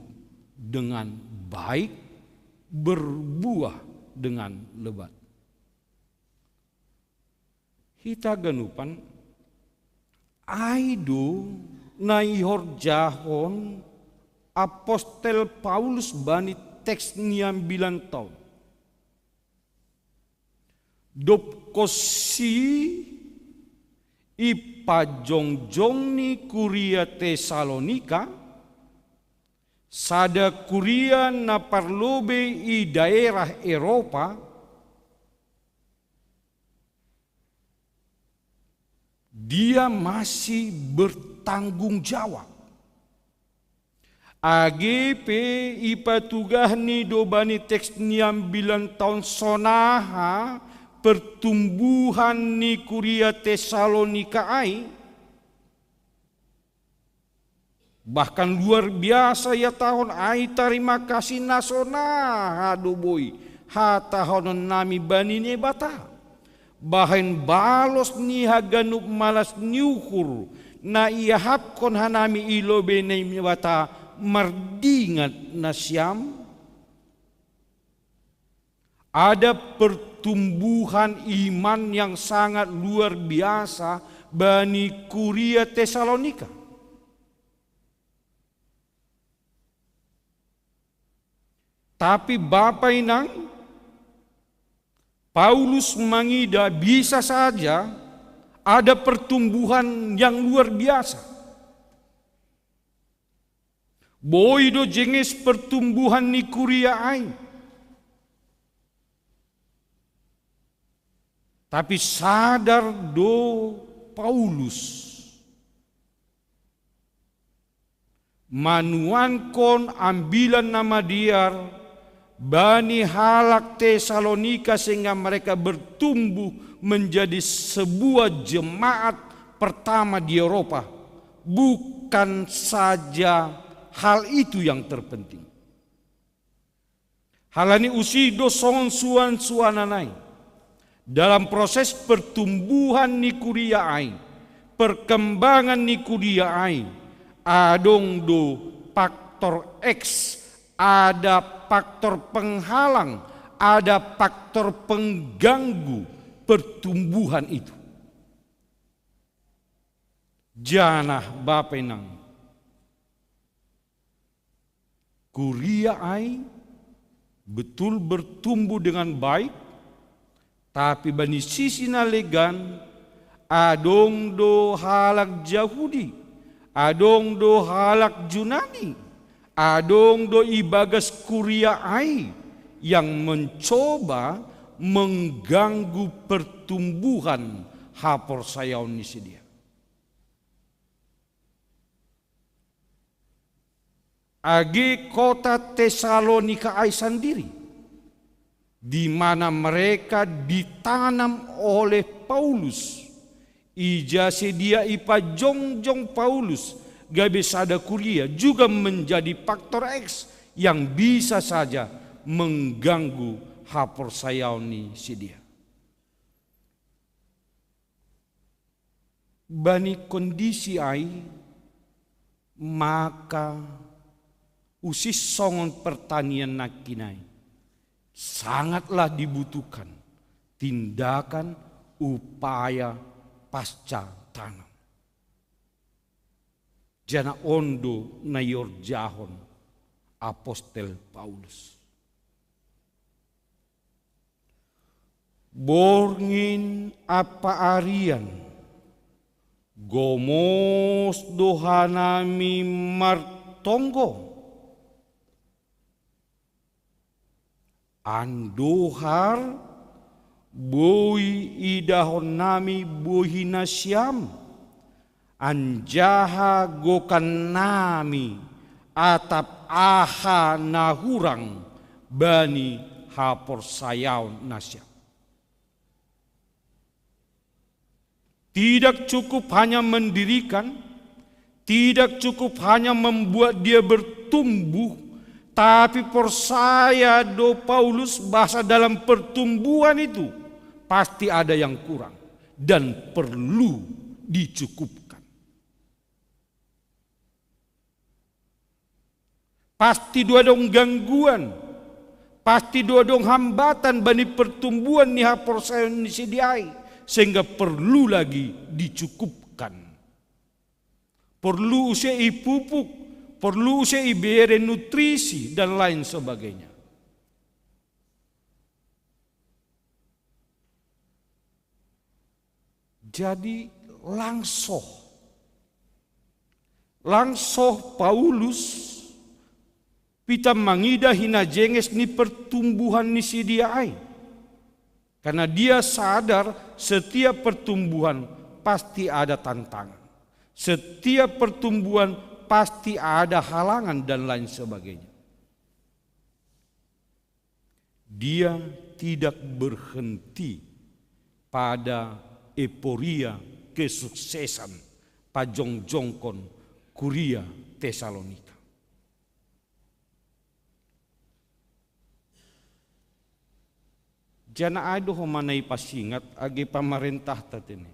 dengan baik, berbuah dengan lebat. Ita ganupan, ai do na ihorjahon apostel Paulus bani teks ni ambilan taon. Dob konsi ipajongjong ni kuria Tesalonika, sada kuria na parlobei i daerah Eropa, dia masih bertanggung jawab. Age pe ipatugahni do bani teks ni ambilan taon sonaha pertumbuhan ni kuria Tesalonika ai, bahkan luar biasa ia tahon ai tarima kasih na sonaha do boi hatahonon nami bani Naibata. Bahen balos ni haganup malas ni uhur na iahapkon hanami i lobei Naibata mardingat nasiam? Ada pertumbuhan iman yang sangat luar biasa bani kuria Tesalonika. Tapi bapa inang, Paulus mangida bisa saja ada pertumbuhan yang luar biasa. Boi do jenges pertumbuhan ni kuria ai. Tapi sadar do Paulus manuankon ambilan na madear bani halak Tesalonika sehingga mereka bertumbuh menjadi sebuah jemaat pertama di Eropa. Bukan saja hal itu yang terpenting. Halani usih do songon suan-suanan ai. Dalam proses pertumbuhan ni kuria ai, perkembangan ni kuria ai, adong do faktor X, ada faktor penghalang, ada faktor pengganggu pertumbuhan itu. Janah bapa inang, kuria ai betul bertumbuh dengan baik, tapi bani sisi na legan, adong do halak Jahudi, adong do halak Junani, adong do ibagas kuria ai yang mencoba mengganggu pertumbuhan haporsayaon ni sidea. Age kota Tesalonika ai sandiri, di mana mereka ditanam oleh Paulus. Ija sidea ipajongjong Paulus gabe sada kuria juga menjadi faktor X yang bisa saja mengganggu haporsayaon ni sidea. Bani kondisi ai, maka usih songon pertanian nangkin ai, sangatlah dibutuhkan tindakan upaya pasca tanam. Janah on do na ihorjahon apostel Paulus. Borngin ampa arian, gomos do hanami martonggo. Andohar boi idahon nami bohi nasiam, anjaha gokan nami atap aha na hurang bani haporsayaon nasiam. Tidak cukup hanya mendirikan, tidak cukup hanya membuat dia bertumbuh, tapi porsaya do Paulus bahasa dalam pertumbuhan itu pasti ada yang kurang dan perlu dicukupkan. Pasti do adong gangguan, pasti do adong hambatan bani pertumbuhan ni haporsayaon ni sidea i. sehingga perlu lagi dicukupkan. Perlu use i pupuk, perlu use i bere nutrisi dan lain sebagainya. Jadi langsoh. Langsoh Paulus pita mangidah hinajenges ni pertumbuhan ni si dia ai. Karena dia sadar setiap pertumbuhan pasti ada tantangan. Setiap pertumbuhan pasti ada halangan dan lain sebagainya. Dia tidak berhenti pada euforia kesuksesan pajongjongkon kuria Tesalonika. Jana ai do homa nai pasingat age pamarentahta tene.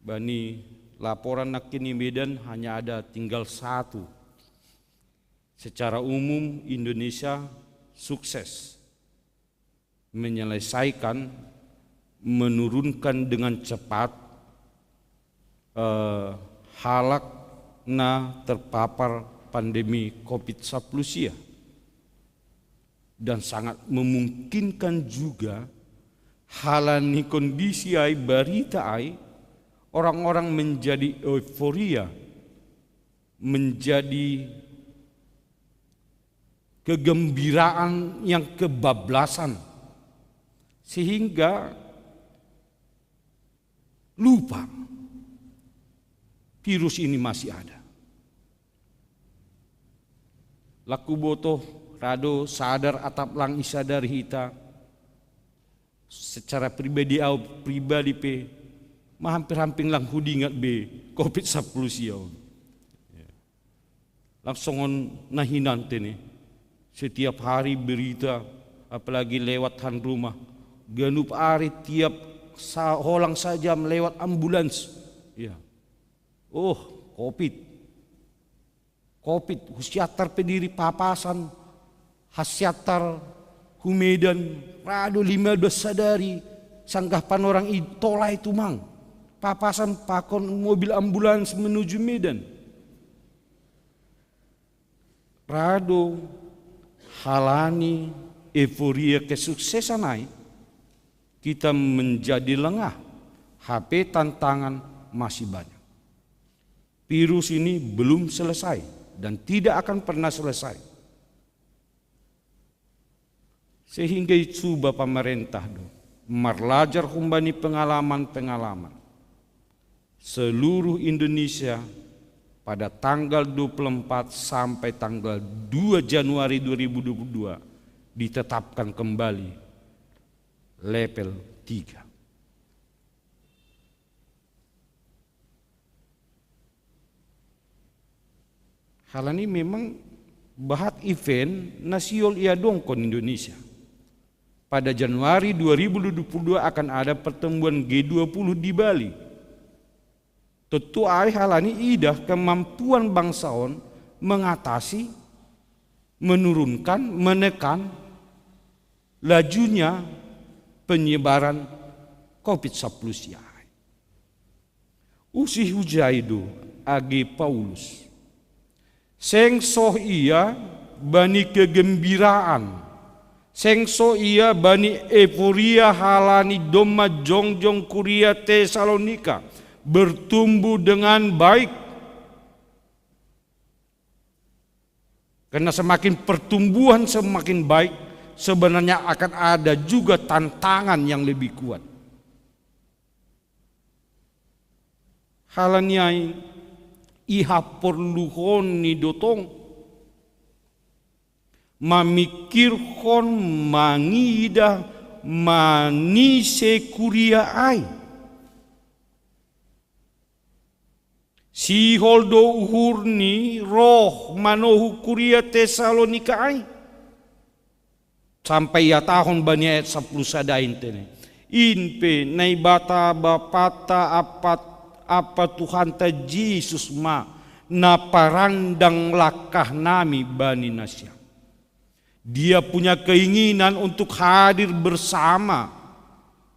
Bani laporan nangkin i Medan hanya ada tinggal satu. Secara umum Indonesia sukses menyelesaikan, menurunkan dengan cepat eh, halak na terpapar pandemi covid sapuluh sia. Dan sangat memungkinkan juga halani kondisi ai, barita ai, orang-orang menjadi euforia, menjadi kegembiraan yang kebablasan, sehingga lupa virus ini masih ada. Laku botoh rado sadar atap lang isadari hita, secara pribadi au pribadi pe, mahampir-hampir lang hudingat be covid sapuluh sia on. Langsung on nahinan tene. Setiap hari berita, apalagi lewat han rumah, ganup ari tiap sa holang sajam lewat ambulans. Ya. Oh, covid. Covid, husiatar pe diri papasan, hasiatar hu Medan, rado lima belas sadari, sanggah panorang i tolai tumang. Papasan pakon mobil ambulans menuju Medan. Rado halani euforia kesuksesan ai, kita menjadi lengah, hape tantangan masih banyak. Virus ini belum selesai dan tidak akan pernah selesai. Sehingga i cuba pamarentah do marlajar humbani pengalaman-pengalaman. Seluruh Indonesia pada tanggal dua puluh empat sampai tanggal dua Januari dua ribu dua puluh dua ditetapkan kembali level tiga. Halani memang bahat event na sihol iadongkon Indonesia. Pada Januari dua ribu dua puluh dua akan ada pertemuan G dua puluh di Bali. Tontu ai halani idah kemampuan bangsa on mengatasi, menurunkan, menekan lajunya penyebaran covid sapuluh sia. Usi hujai do age Paulus. Seng soh ia bani kegembiraan. Seng soh ia bani euforia halani domma jongjong kuria Tesalonika bertumbuh dengan baik. Karena semakin pertumbuhan semakin baik, sebenarnya akan ada juga tantangan yang lebih kuat. Halani ai, iha porluhon ni do tong mamikirhon, mangidah, manise kuria ai. Sihol do uhurni roh manohu kuria Tesalonika ai. Sampai ihatahon bani ayat sapuluh sada intene. In pe Naibata Bapata apa, apa Tuhanta Jesus ma na parandang langkah nami bani nasiam. Dia punya keinginan untuk hadir bersama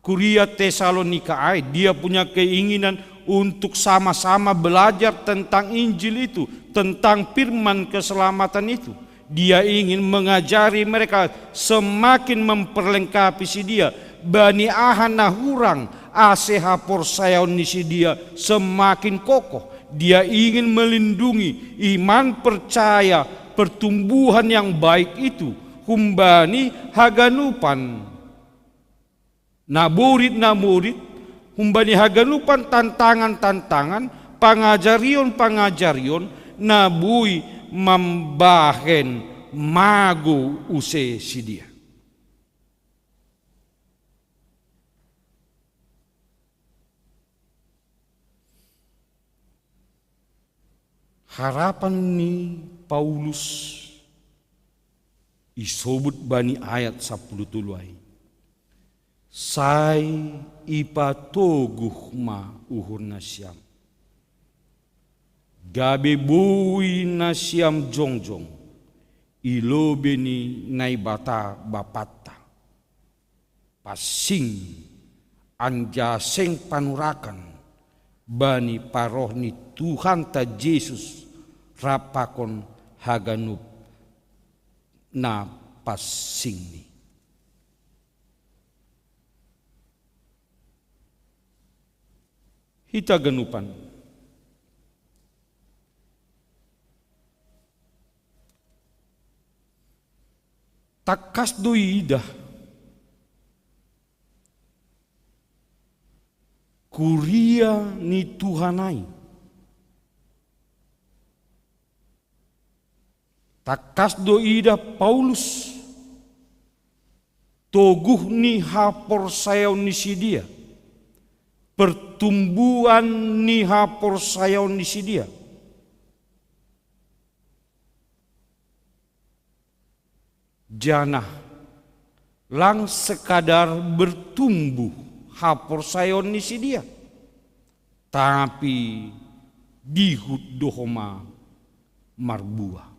Kuria Tesalonika I, dia punya keinginan untuk sama-sama belajar tentang Injil itu, tentang firman keselamatan itu. Dia ingin mengajari mereka, semakin memperlengkapi si dia. Bani aha na hurang, ase haporsayaon ni si dia semakin kokoh. Dia ingin melindungi iman percaya, pertumbuhan yang baik itu humbani haganupan. Naborit-naborit, humbani haganupan tantangan-tantangan, pangajarion-pangajarion na boi mambahen magou use si dia. Harapan ni Paulus isobut bani ayat sapuluh tolu ai. Sai ipatoguh ma uhur nasiam, gabe boi nasiam jongjong i lobei ni Naibata Bapanta, pansing, anjaha seng panurakan bani paroh ni Tuhanta Jesus rap pakon haganup na pansingni. Hita ganupan. Tangkas do iidah kuria ni Tuhan ai. Tangkas do iidah Paulus toguh ni haporsayaon ni sidea, pertumbuhan ni haporsayaon ni sidea. Janah lang sekadar bertumbuh haporsayaon ni sidea, tapi dihut do homa marbuah.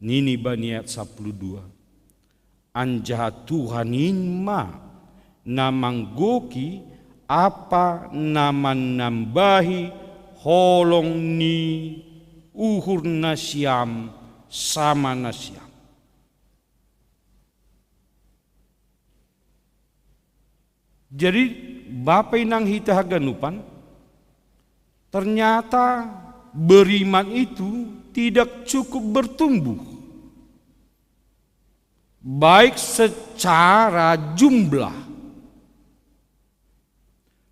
Nini bani ayat sapuluh dua, anjaha Tuhan in ma na manggoki ampa na manambahi holong ni uhur nasiam sama nasiam. Jadi, Bapa inang hita haganupan, ternyata beriman itu tidak cukup bertumbuh, baik secara jumlah,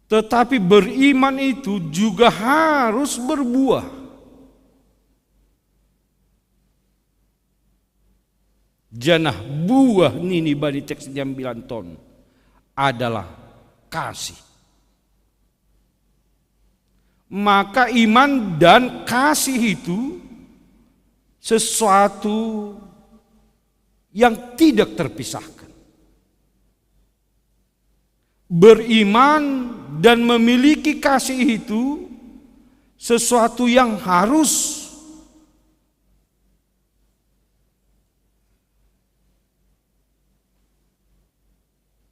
tetapi beriman itu juga harus berbuah. Janah buah nini bani teks jambilan ton adalah kasih. Maka iman dan kasih itu sesuatu yang tidak terpisahkan. Beriman dan memiliki kasih itu sesuatu yang harus.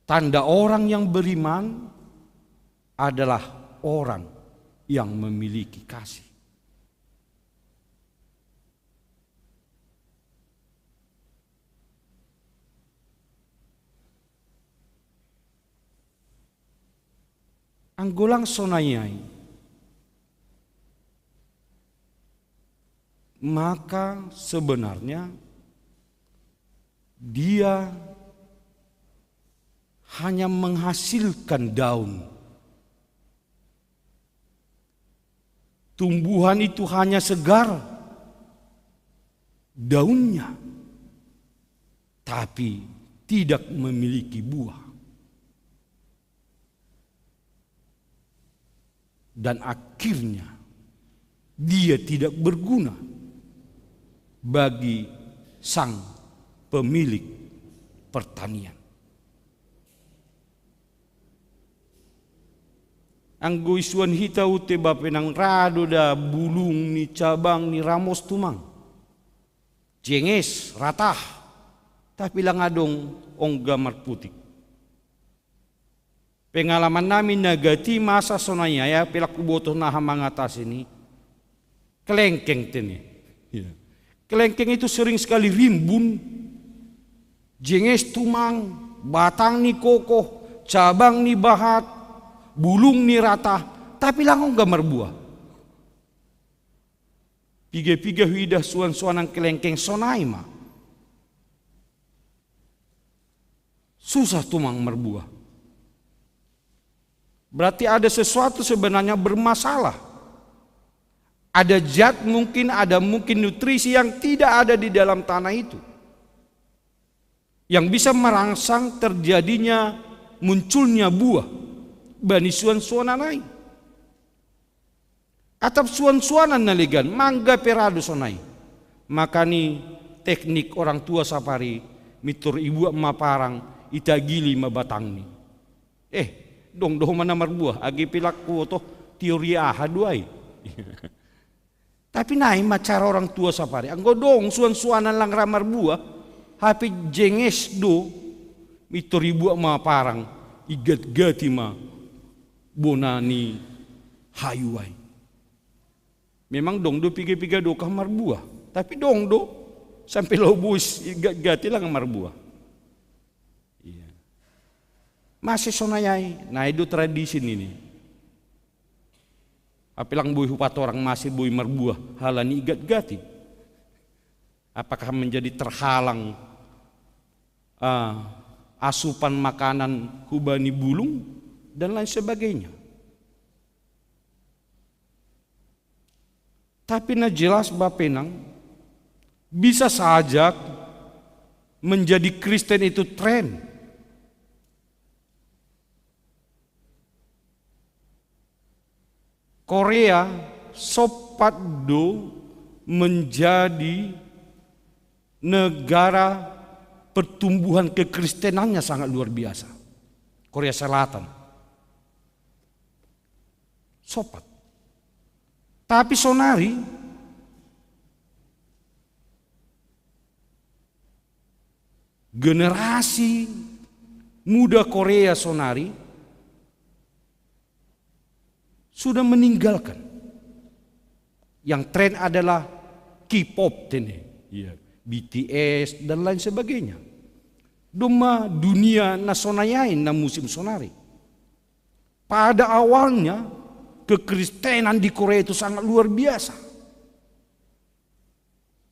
Tanda orang yang beriman adalah orang yang memiliki kasih. Anggo lang sonai ai, maka sebenarnya dia hanya menghasilkan daun. Tumbuhan itu hanya segar daunnya, tapi tidak memiliki buah. Dan akhirnya dia tidak berguna bagi sang pemilik pertanian. Anggo isuan hita ute bapenang rado da bulung ni cabang ni ramos tumang. Jenges, ratah, tapi lang adong ongga marputik. Pengalaman nami na gati masa sonai, ya, pelaku botoh naha mangatasi ni kelengkeng tene. Ya. Kelengkeng itu sering sekali rimbun, jenges tumang, batang ni kokoh, cabang ni bahat, bulung ni ratah, tapi langkong ga marbuah. Piga-piga huidah suan-suanan kelengkeng sonai ma. Susah tumang marbuah. Berarti ada sesuatu sebenarnya bermasalah. Ada zat mungkin, ada mungkin nutrisi yang tidak ada di dalam tanah itu, yang bisa merangsang terjadinya, munculnya buah bani suan-suanan ai. Atap suan-suanan na legan, mangga pe ra do sonai. Makani teknik orang tua sapari, mintor ibuat ma parang, itagili ma batangni. Eh, dong do ma na marbuah, age pe laku botoh teori aha do ai. Tapi nai ma cara orang tua sapari, anggo dong suan-suanan lang ra marbuah, hape jenges do, mintor ibuat ma parang, igatgati ma bona ni hayu ai. Memang dong do piga-piga dokah marbuah, tapi dong do sampe laho bois igatgati lang marbuah. Iya. Mase sonai ai, nai do tradisi nini. Hape lang boi hupatorang mase boi marbuah halani igatgati. Apakah menjadi terhalang, ah, asupan makanan hubani bulung dan lain sebagainya. Tapi na jelas bapenang, bisa saja menjadi Kristen itu tren. Korea sopat do menjadi negara pertumbuhan kekristenannya sangat luar biasa. Korea Selatan. Sopat. Tapi sonari generasi muda Korea sonari sudah meninggalkan. Yang tren adalah K-pop tene, ya, B T S dan lain sebagainya. Doma dunia na sonai ai na musim sonari. Pada awalnya kekristenan di Korea itu sangat luar biasa.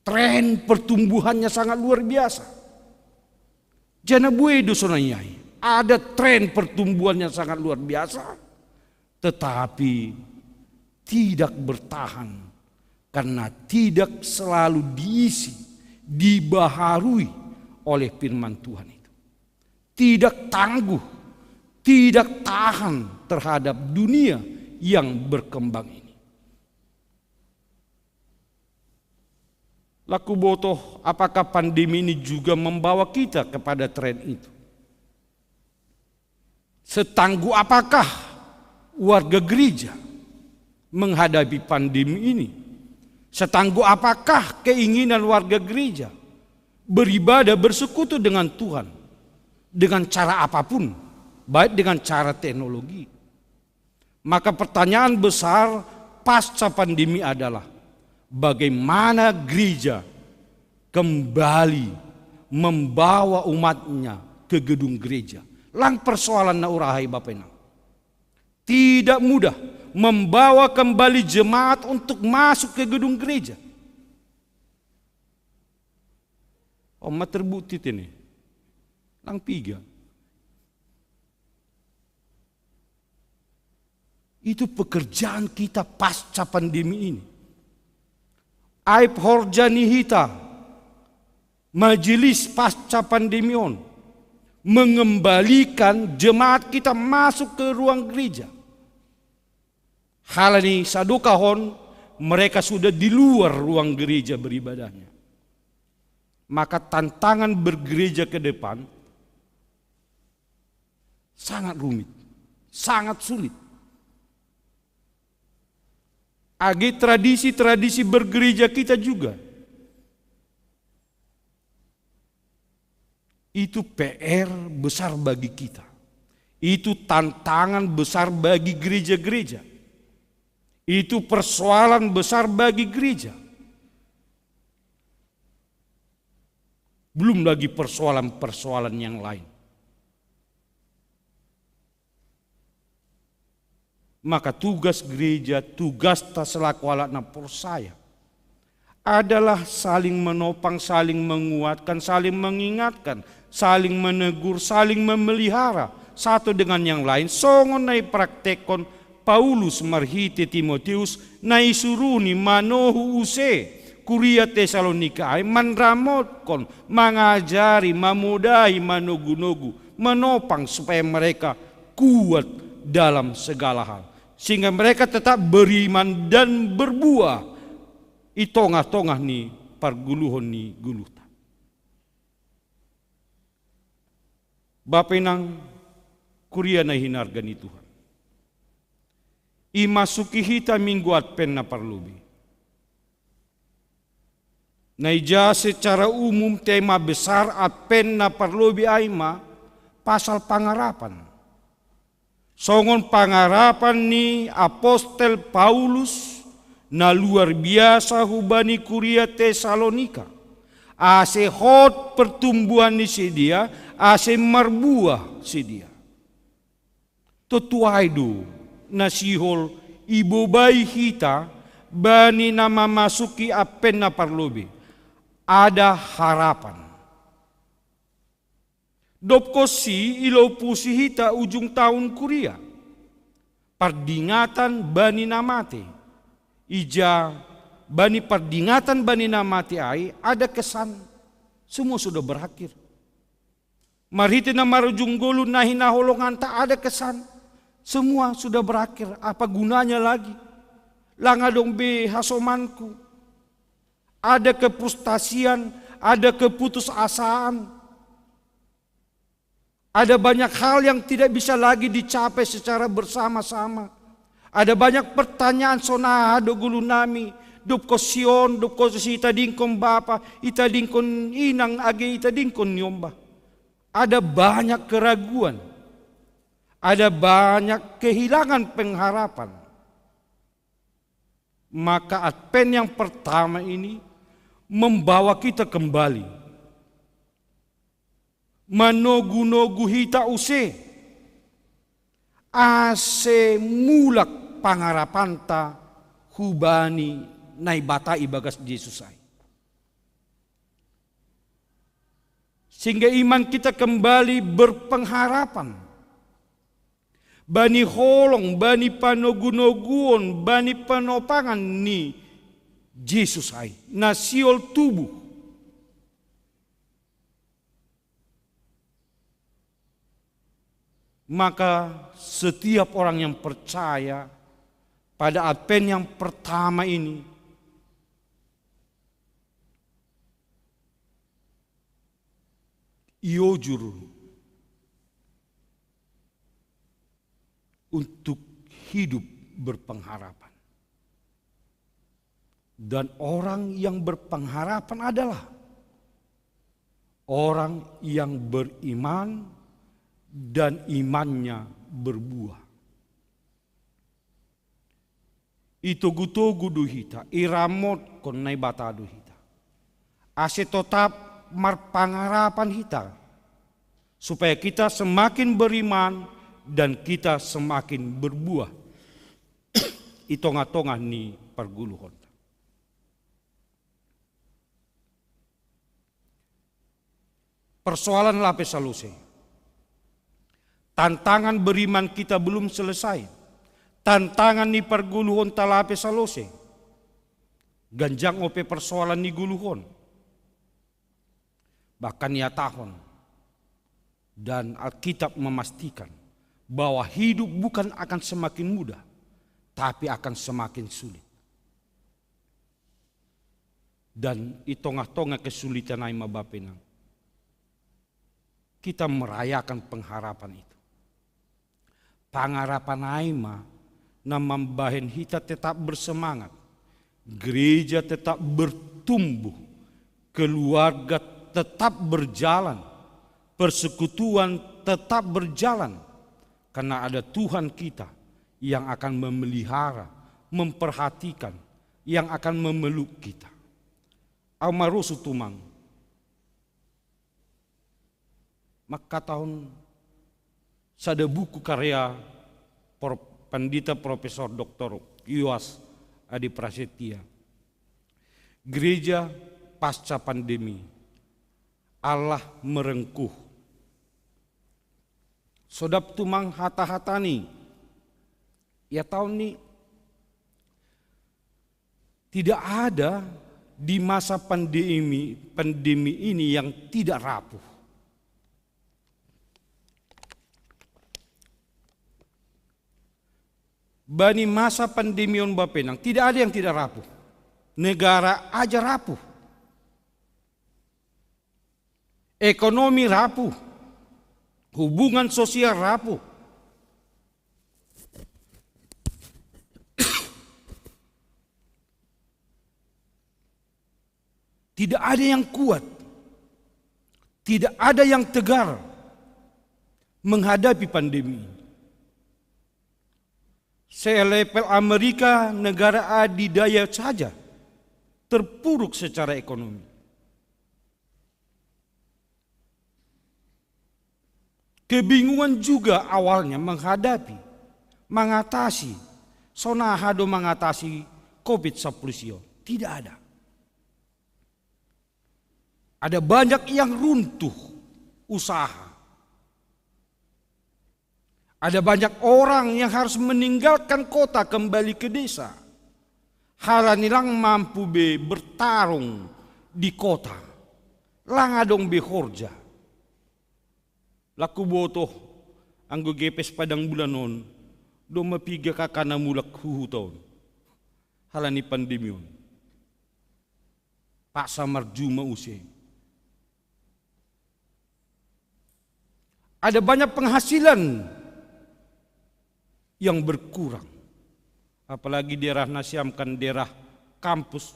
Tren pertumbuhannya sangat luar biasa. Jana bue do sonai ai. Ada tren pertumbuhan yang sangat luar biasa, tetapi tidak bertahan karena tidak selalu diisi, dibaharui oleh firman Tuhan itu. Tidak tangguh, tidak tahan terhadap dunia yang berkembang ini. Laku botoh, apakah pandemi ini juga membawa kita kepada tren itu? Setangguh apakah warga gereja menghadapi pandemi ini? Setangguh apakah keinginan warga gereja beribadah, bersekutu dengan Tuhan dengan cara apapun, baik dengan cara teknologi? Maka pertanyaan besar pasca pandemi adalah, bagaimana gereja kembali membawa umatnya ke gedung gereja? Lang persoalan na ura, hai Bapenang. Tidak mudah membawa kembali jemaat untuk masuk ke gedung gereja. Oma terbukti tene. Lang piga. Itu pekerjaan kita pasca pandemi ini. Aib horja ni hita, majelis pasca pandemi on, mengembalikan jemaat kita masuk ke ruang gereja. Halani sadokah on, mereka sudah di luar ruang gereja beribadahnya. Maka tantangan bergereja ke depan sangat rumit, sangat sulit. Age tradisi-tradisi bergereja kita juga, itu P R besar bagi kita. Itu tantangan besar bagi gereja-gereja. Itu persoalan besar bagi gereja. Belum lagi persoalan-persoalan yang lain. Maka tugas gereja, tugas ta selaku anak na porsaya adalah saling menopang, saling menguatkan, saling mengingatkan, saling menegur, saling memelihara satu dengan yang lain. Songon na ipraktekkon Paulus marhite Timoteus, na isuruni manohu use kuria Tesalonika ai manramotkon, mangajari, mamodahi, manogu-nogu, menopang supaya mereka kuat dalam segala hal, sehingga mereka tetap beriman dan berbuah i tongah-tongah ni parguluhon ni guluhta. Bapa inang kuria na hinarga ni Tuhan, imasuki hita minggu Advent na parlobei. Na ija secara umum tema besar Advent na parlobei ai ma pasal pangarapan. Songon pangarapan ni apostel Paulus na luar biasa hubani kuria Tesalonika, ase hot pertumbuhan ni sidea, ase marbuah sidea. Tontu ai do na sihol ibobai hita bani na mamasuki Advent na parlobei, ada harapan. Dobkonsi ilopusi hita ujung tahun kuria, pardingatan bani na mate. Ija bani pardingatan bani na mate ai ada kesan semua sudah berakhir. Marhite na marujung ngolu na hinaholonganta ada kesan semua sudah berakhir, apa gunanya lagi? Lang adong be hasomanku. Ada kefrustasian, ada keputusasaan. Ada banyak hal yang tidak bisa lagi dicapai secara bersama-sama. Ada banyak pertanyaan sonaha do gulunami, dobkonsi on, dobkonsi itadingkon bapa, itadingkon inang age itadingkon ni omba. Ada banyak keraguan. Ada banyak kehilangan pengharapan. Maka Advent yang pertama ini membawa kita kembali, manogu-nogu hita use ase mulak pangarapanta hubani Naibata ibagas Jesus ai. Sehingga iman kita kembali berpengharapan bani holong, bani panogu-noguon, bani panopangan ni Jesus ai na sihol tubu. Maka setiap orang yang percaya pada Advent yang pertama ini, iojur untuk hidup berpengharapan. Dan orang yang berpengharapan adalah orang yang beriman dan imannya berbuah. Itogu-togu do hita, iramotkon Naibata do hita. Ase totap marpangarapan hita, supaya kita semakin beriman dan kita semakin berbuah i tongah-tongah ni parguluhonta. Persoalan lape salose. Tantangan beriman kita belum selesai. Tantangan ni parguluhonta lape salose. Ganjang ope persoalan ni guluhon. Bahkan ihatahon, dan Alkitab memastikan bahwa hidup bukan akan semakin mudah, tapi akan semakin sulit. Dan i tongah-tongah kesulitan ai ma bapa inang, kita merayakan pengharapan itu. Pangarapan ai ma na mambahen hita tetap bersemangat, gereja tetap bertumbuh, keluarga tetap berjalan, persekutuan tetap berjalan, Karena ada Tuhan kita yang akan memelihara, memperhatikan, yang akan memeluk kita. Au marosu tumang. Maka tahun sada buku karya Pro-, Pandita Profesor Doktor Yoas Adi Prasetya. Gereja pasca pandemi. Allah merengkuh. Sodap tumang hata-hata ni. Ya tahun ni tidak ada di masa pandemi, pandemi ini yang tidak rapuh. Bani masa pandemi on bapenang, tidak ada yang tidak rapuh. Negara aja rapuh. Ekonomi rapuh. Hubungan sosial rapuh. Tidak ada yang kuat, tidak ada yang tegar menghadapi pandemi ini. Selevel Amerika, negara adidaya saja terpuruk secara ekonomi. Kebingungan juga awalnya menghadapi, mengatasi, sonaha do mengatasi covid sepuluh sio. Tidak ada. Ada banyak yang runtuh usaha. Ada banyak orang yang harus meninggalkan kota kembali ke desa. Halani lang mampu be bertarung di kota. Lang adong be horja. Laku botoh anggo gepes padang bulan on, domma piga kakana mulak huhuta on. Halani pandemi on. Paksa marjuma use. Ada banyak penghasilan yang berkurang. Apalagi daerah nasiamkan daerah kampus,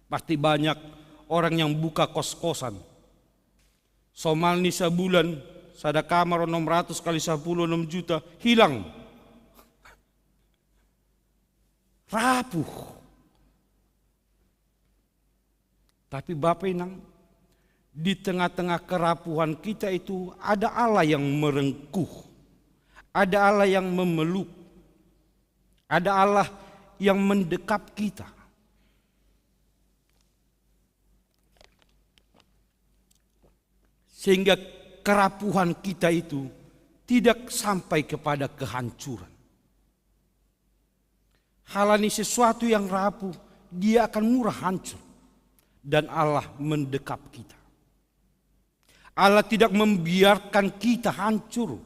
pasti banyak orang yang buka kos-kosan. Somalni sabulan, sada kamar enam ratus kali sepuluh, enam juta, hilang. Rapuh. Tapi Bapak Inang, di tengah-tengah kerapuhan kita itu ada Allah yang merengkuh, ada Allah yang memeluk, ada Allah yang mendekap kita. Sehingga kerapuhan kita itu tidak sampai kepada kehancuran. Halani sesuatu yang rapuh, dia akan murah hancur. Dan Allah mendekap kita. Allah tidak membiarkan kita hancur.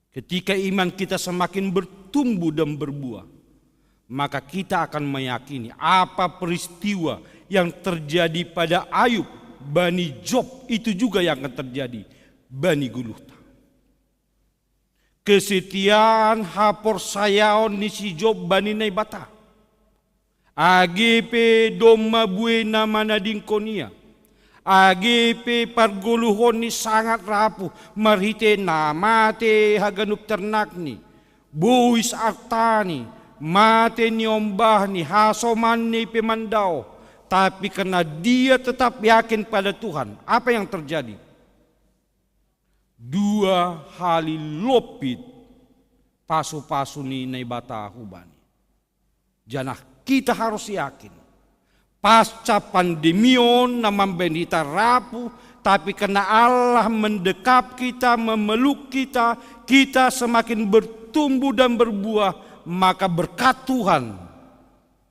Ketika iman kita semakin bertumbuh dan berbuah, maka kita akan meyakini apa peristiwa yang terjadi pada Ayub, Bani Job, itu juga yang akan terjadi Bani guluhta. Kesetiaan, haporsayaon ni si Job bani Naibata. Age pe domma buei na manadingkon ia. Age pe pargoluhon ni sangat rapuh marhitei na mate haganup ternakni, bois artani, mate niombahni, hasomanni pe mandaoh. Tapi karena dia tetap yakin pada Tuhan, apa yang terjadi? Dua hali lompit pasu-pasu ni Naibata hubani. Janah kita harus yakin, pasca pandemi on na mambahen hita rapuh, tapi karena Allah mendekap kita, memeluk kita, kita semakin bertumbuh dan berbuah, maka berkat Tuhan,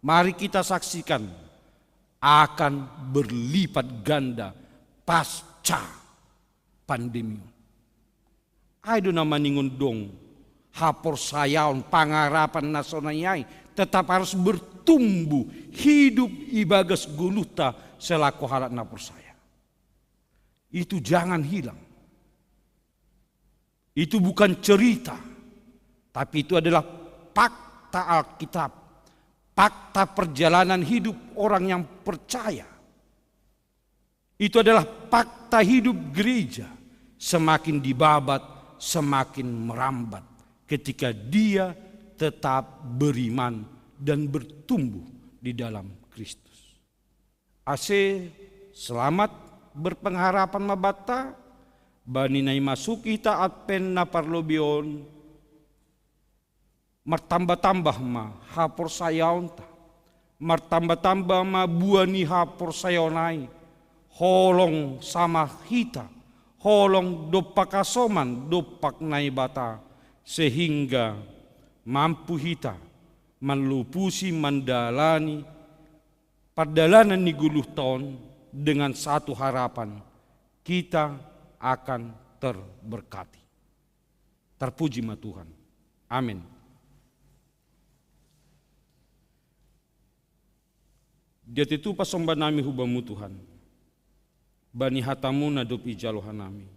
mari kita saksikan, akan berlipat ganda pasca pandemi. Ai do na maningon dong, haporsayaon, pangarapan na sonai ai tetap harus bertumbuh, hidup ibagas goluhta selaku halak na porsaya. Itu jangan hilang. Itu bukan cerita, tapi itu adalah fakta Alkitab, fakta perjalanan hidup orang yang percaya. Itu adalah fakta hidup gereja. semakin dibabat, semakin merambat ketika dia tetap beriman dan bertumbuh di dalam Kristus. Ase selamat berpengharapan ma banta, bani na imasuki hita Advent na parlobei on, martamba-tamba ma haporsayaonta, martamba-tamba ma buah ni haporsayaon ai, holong sama hita, holong dompak hasoman, dompak Naibata, sehingga mampu hita manlopusi mandalani pardalanan ni goluhta on dengan satu harapan, kita akan terberkati. Terpuji ma Tuhan. Amin. Dia tetu pasomba nami hu Bamu Tuhan, bani hataMu na dob ijalo hanami.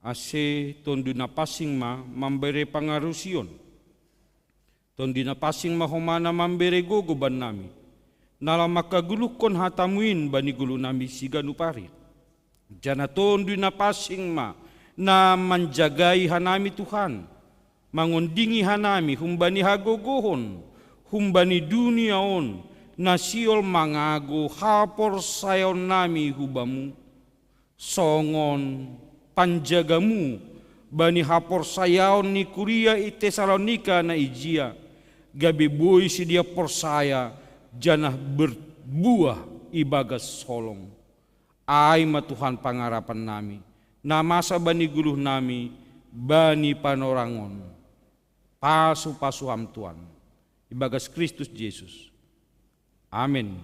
Ase Tonduy Napansing ma mambere pangarusion. Tonduy Napansing ma homa na mambere gogo bannami, na laho manghagoluhkon hataMu in bani goluhnami siganup ari. Janah Tonduy Napansing ma na manjagai hanami Tuhan, mangondingi hanami humbani hagogohon, humbani dunia on, na sihol mangago haporsayaonnami hu Bamu. Songon panjagaMu bani haporsayaon ni kuria i Tesalonika na ijia, gabe boi sidea porsaya janah berbuah ibagas holong. Ai ma Tuhan pangarapannami, na masa bani goluhnami, bani panorang on. Pasu-pasu Ham Tuhan, ibagas Kristus Jesus. Amin.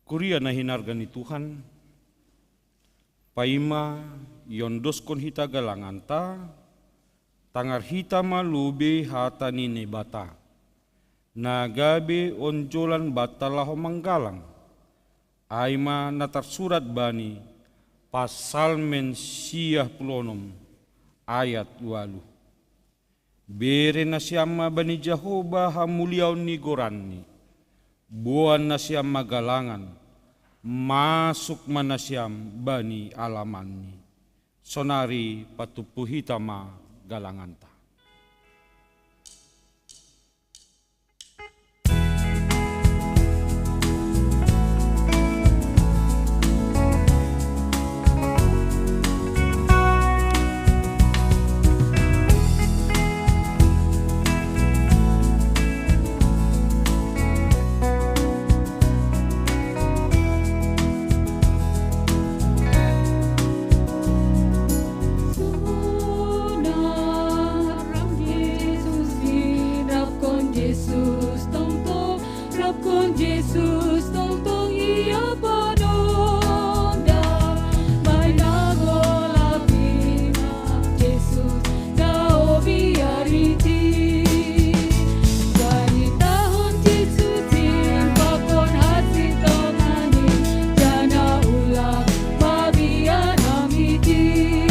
Kuria na hinarga ni Tuhan, paima iondoskon hita galanganta, tangar hita ma lobei hata ni Naibata, na gabe onjolan banta laho manggalang. Ai ma na tarsurat bani Psalmen siah puluh onom ayat ualuh. Bere nasiam ma bani Jahowa hamuliaon ni goranNi. Boan nasiam ma galangan, masuk ma nasiam bani alamanNi. Sonari patumpu hita ma galanganta. Sonang rap Jesus, rapkon Jesus tongtong, rapkon Jesus tongtong ia panonda. Bahen na golap i ma Jesus na obi ariti. Baritahon Jesus in pakon hasintongan in, janah ulang mabiar ham iti.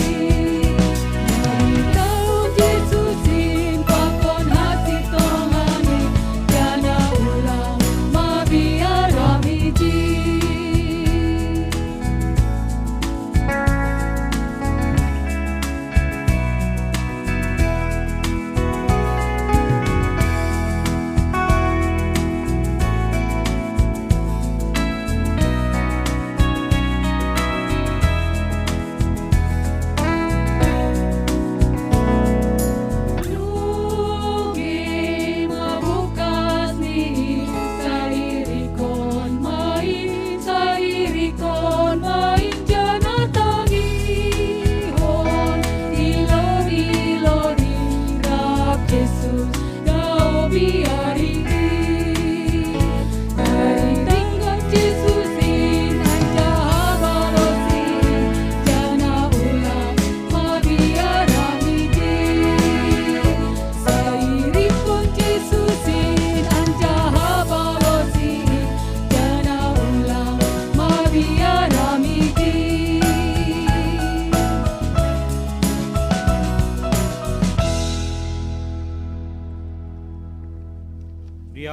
Baritahon Jesus in pakon hasintongan in, janah ulang mabiar ham iti.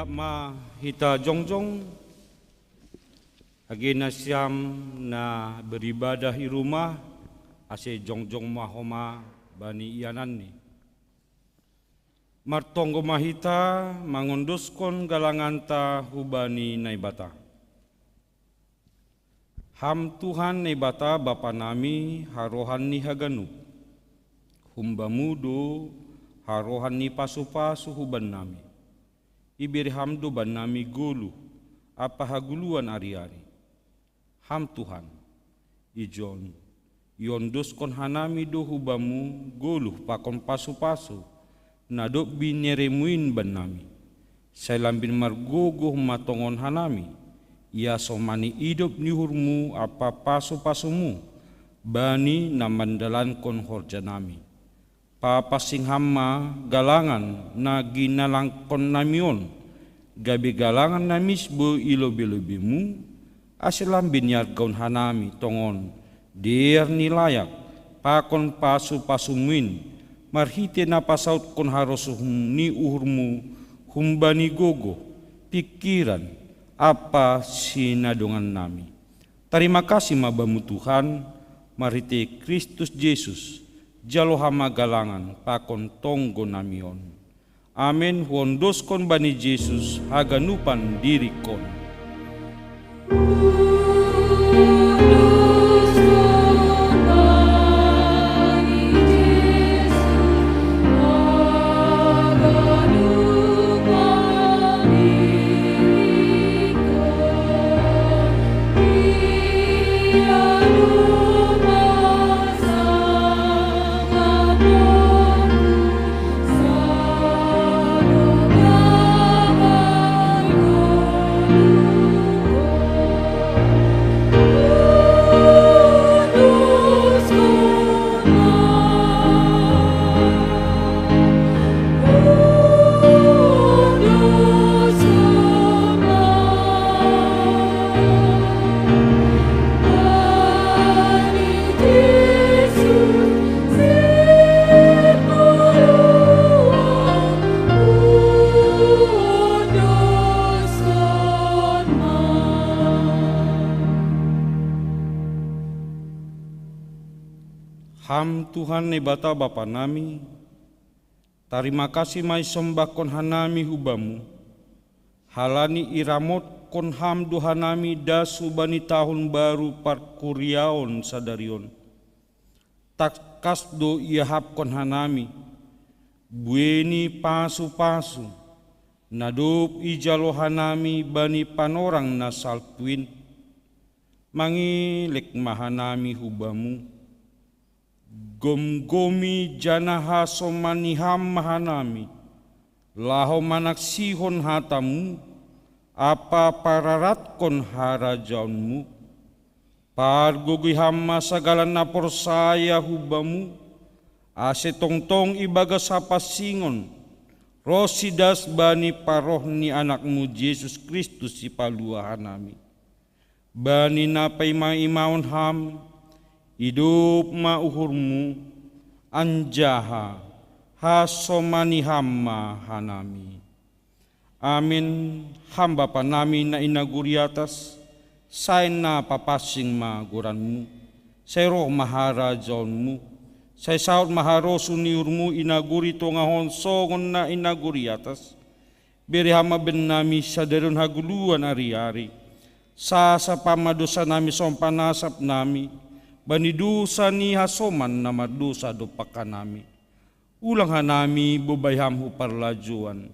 Ma hita jongjong, age nasiam na beribadah i rumah, ase jongjong ma homa bani iananni. Martonggo ma hita mangondoskon galanganta hubani Naibata. Ham Tuhan Naibata Bapa nami, harohan ni haganup. Hum-Bamu do harohan ni pasu-pasu hubannami. Ibere Ham do bannami goluh ampa hagoluhan ari-ari. Ham Tuhan, ijon iondoskon hanami do hu-Bamu goluh pakon pasu-pasu, na dob binereMu in bannami. Sai lambin margogoh ma tongon hanami, ia somani idop ni uhurMu ampa pasu-pasuMu, bani na mandalankon horjanami. Papansing Ham ma galangan na ginalangkonnami on, gabe galangan na misbou i lobei-lobeiMu, ase lambin iargaon hanami tongon dear ni layak, pakon pasu-pasuMu in, marhitei na pasautkon harosuh ni uhurMu humbani gogoh, pingkiran, ampa sinadongannami. Tarima kasih ma Bamu Tuhan, marhitei Kristus Jesus, jalo Ham ma galangan pakon tonggonami on. Amen. Huondoskon bani Jesus haganupan diringkon. Ham Tuhan Naibata Bapa nami, tarima kasih ma isombahkon hanami hu Bamu, halani iramotkon Ham do hanami das hubani tahun baru parkuriaon sadari on. Tangkas do iahapkon hanami buei ni pasu-pasu, na dob ijalo hanami bani panorang na salpu in. Mangelek ma hanami hu Bamu, gomgomi janah hasomani Ham ma hanami, laho manaksihon hataMu ampa pararatkon harajaonMu. Pargogoi Ham ma sagala na porsaya hu Bamu, ase tongtong ibagas hapansingon ronsi das bani paroh ni AnakMu Jesus Kristus Sipalua hanami. Bani na paima-imaon Ham, idop ma uhurMu, anjaha hasomani Ham ma hanami. Amin. Ham Bapa nami na i nagori atas, sai na papansing ma goranMu, sai roh ma harajaonMu, sai saut ma harosuh ni uhurMu i nagori tongah on songon na i nagori atas. Bere Ham ma bennami sadari on hagoluhan ari-ari. Sasap Ham ma dousanami songon panasapnami bani dousa ni hasoman na mardousa dompak hanami. Ulang hanami bobai Ham hu parlajouan.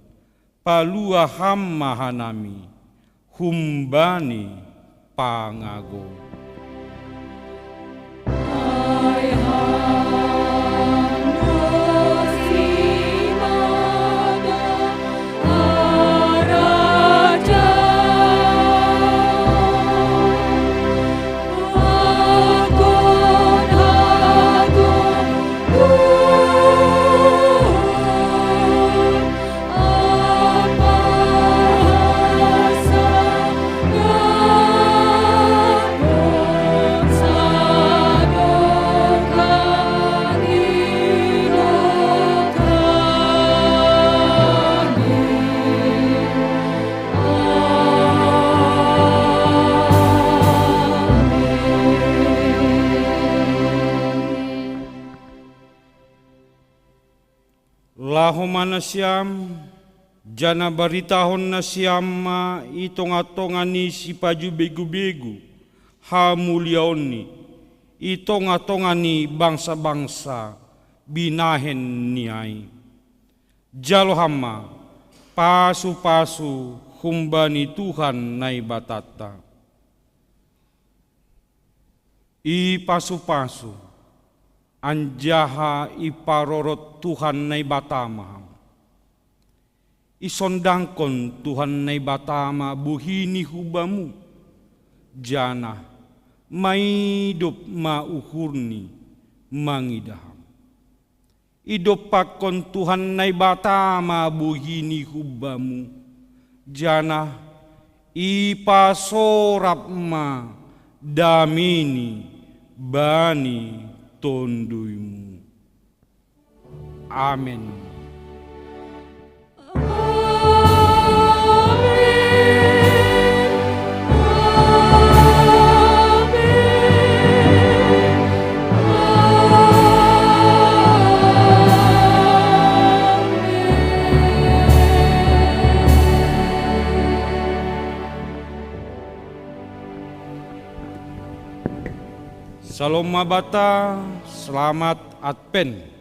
Palua Ham ma hanami humbani pangago. nasiam, janah baritahon nasiam ma i tongah-tongah ni sipajubegu-begu hamuliaonni i tongah-tongah ni bangsa-bangsa binahenni ai. Jalo ham ma pasu-pasu humbani Tuhan Naibatanta. Ipasu-pasu, anjaha iparorot Tuhan Naibata ma ham. Isondangkon Tuhan Naibata ma buhini hu bamu, janah maidop ma uhurni mangidah ham. Idompakkon Tuhan Naibata ma buhini hu bamu, janah ipasorap ma dameini bani tonduymu. Amen. Salom ma banta, selamat Advent.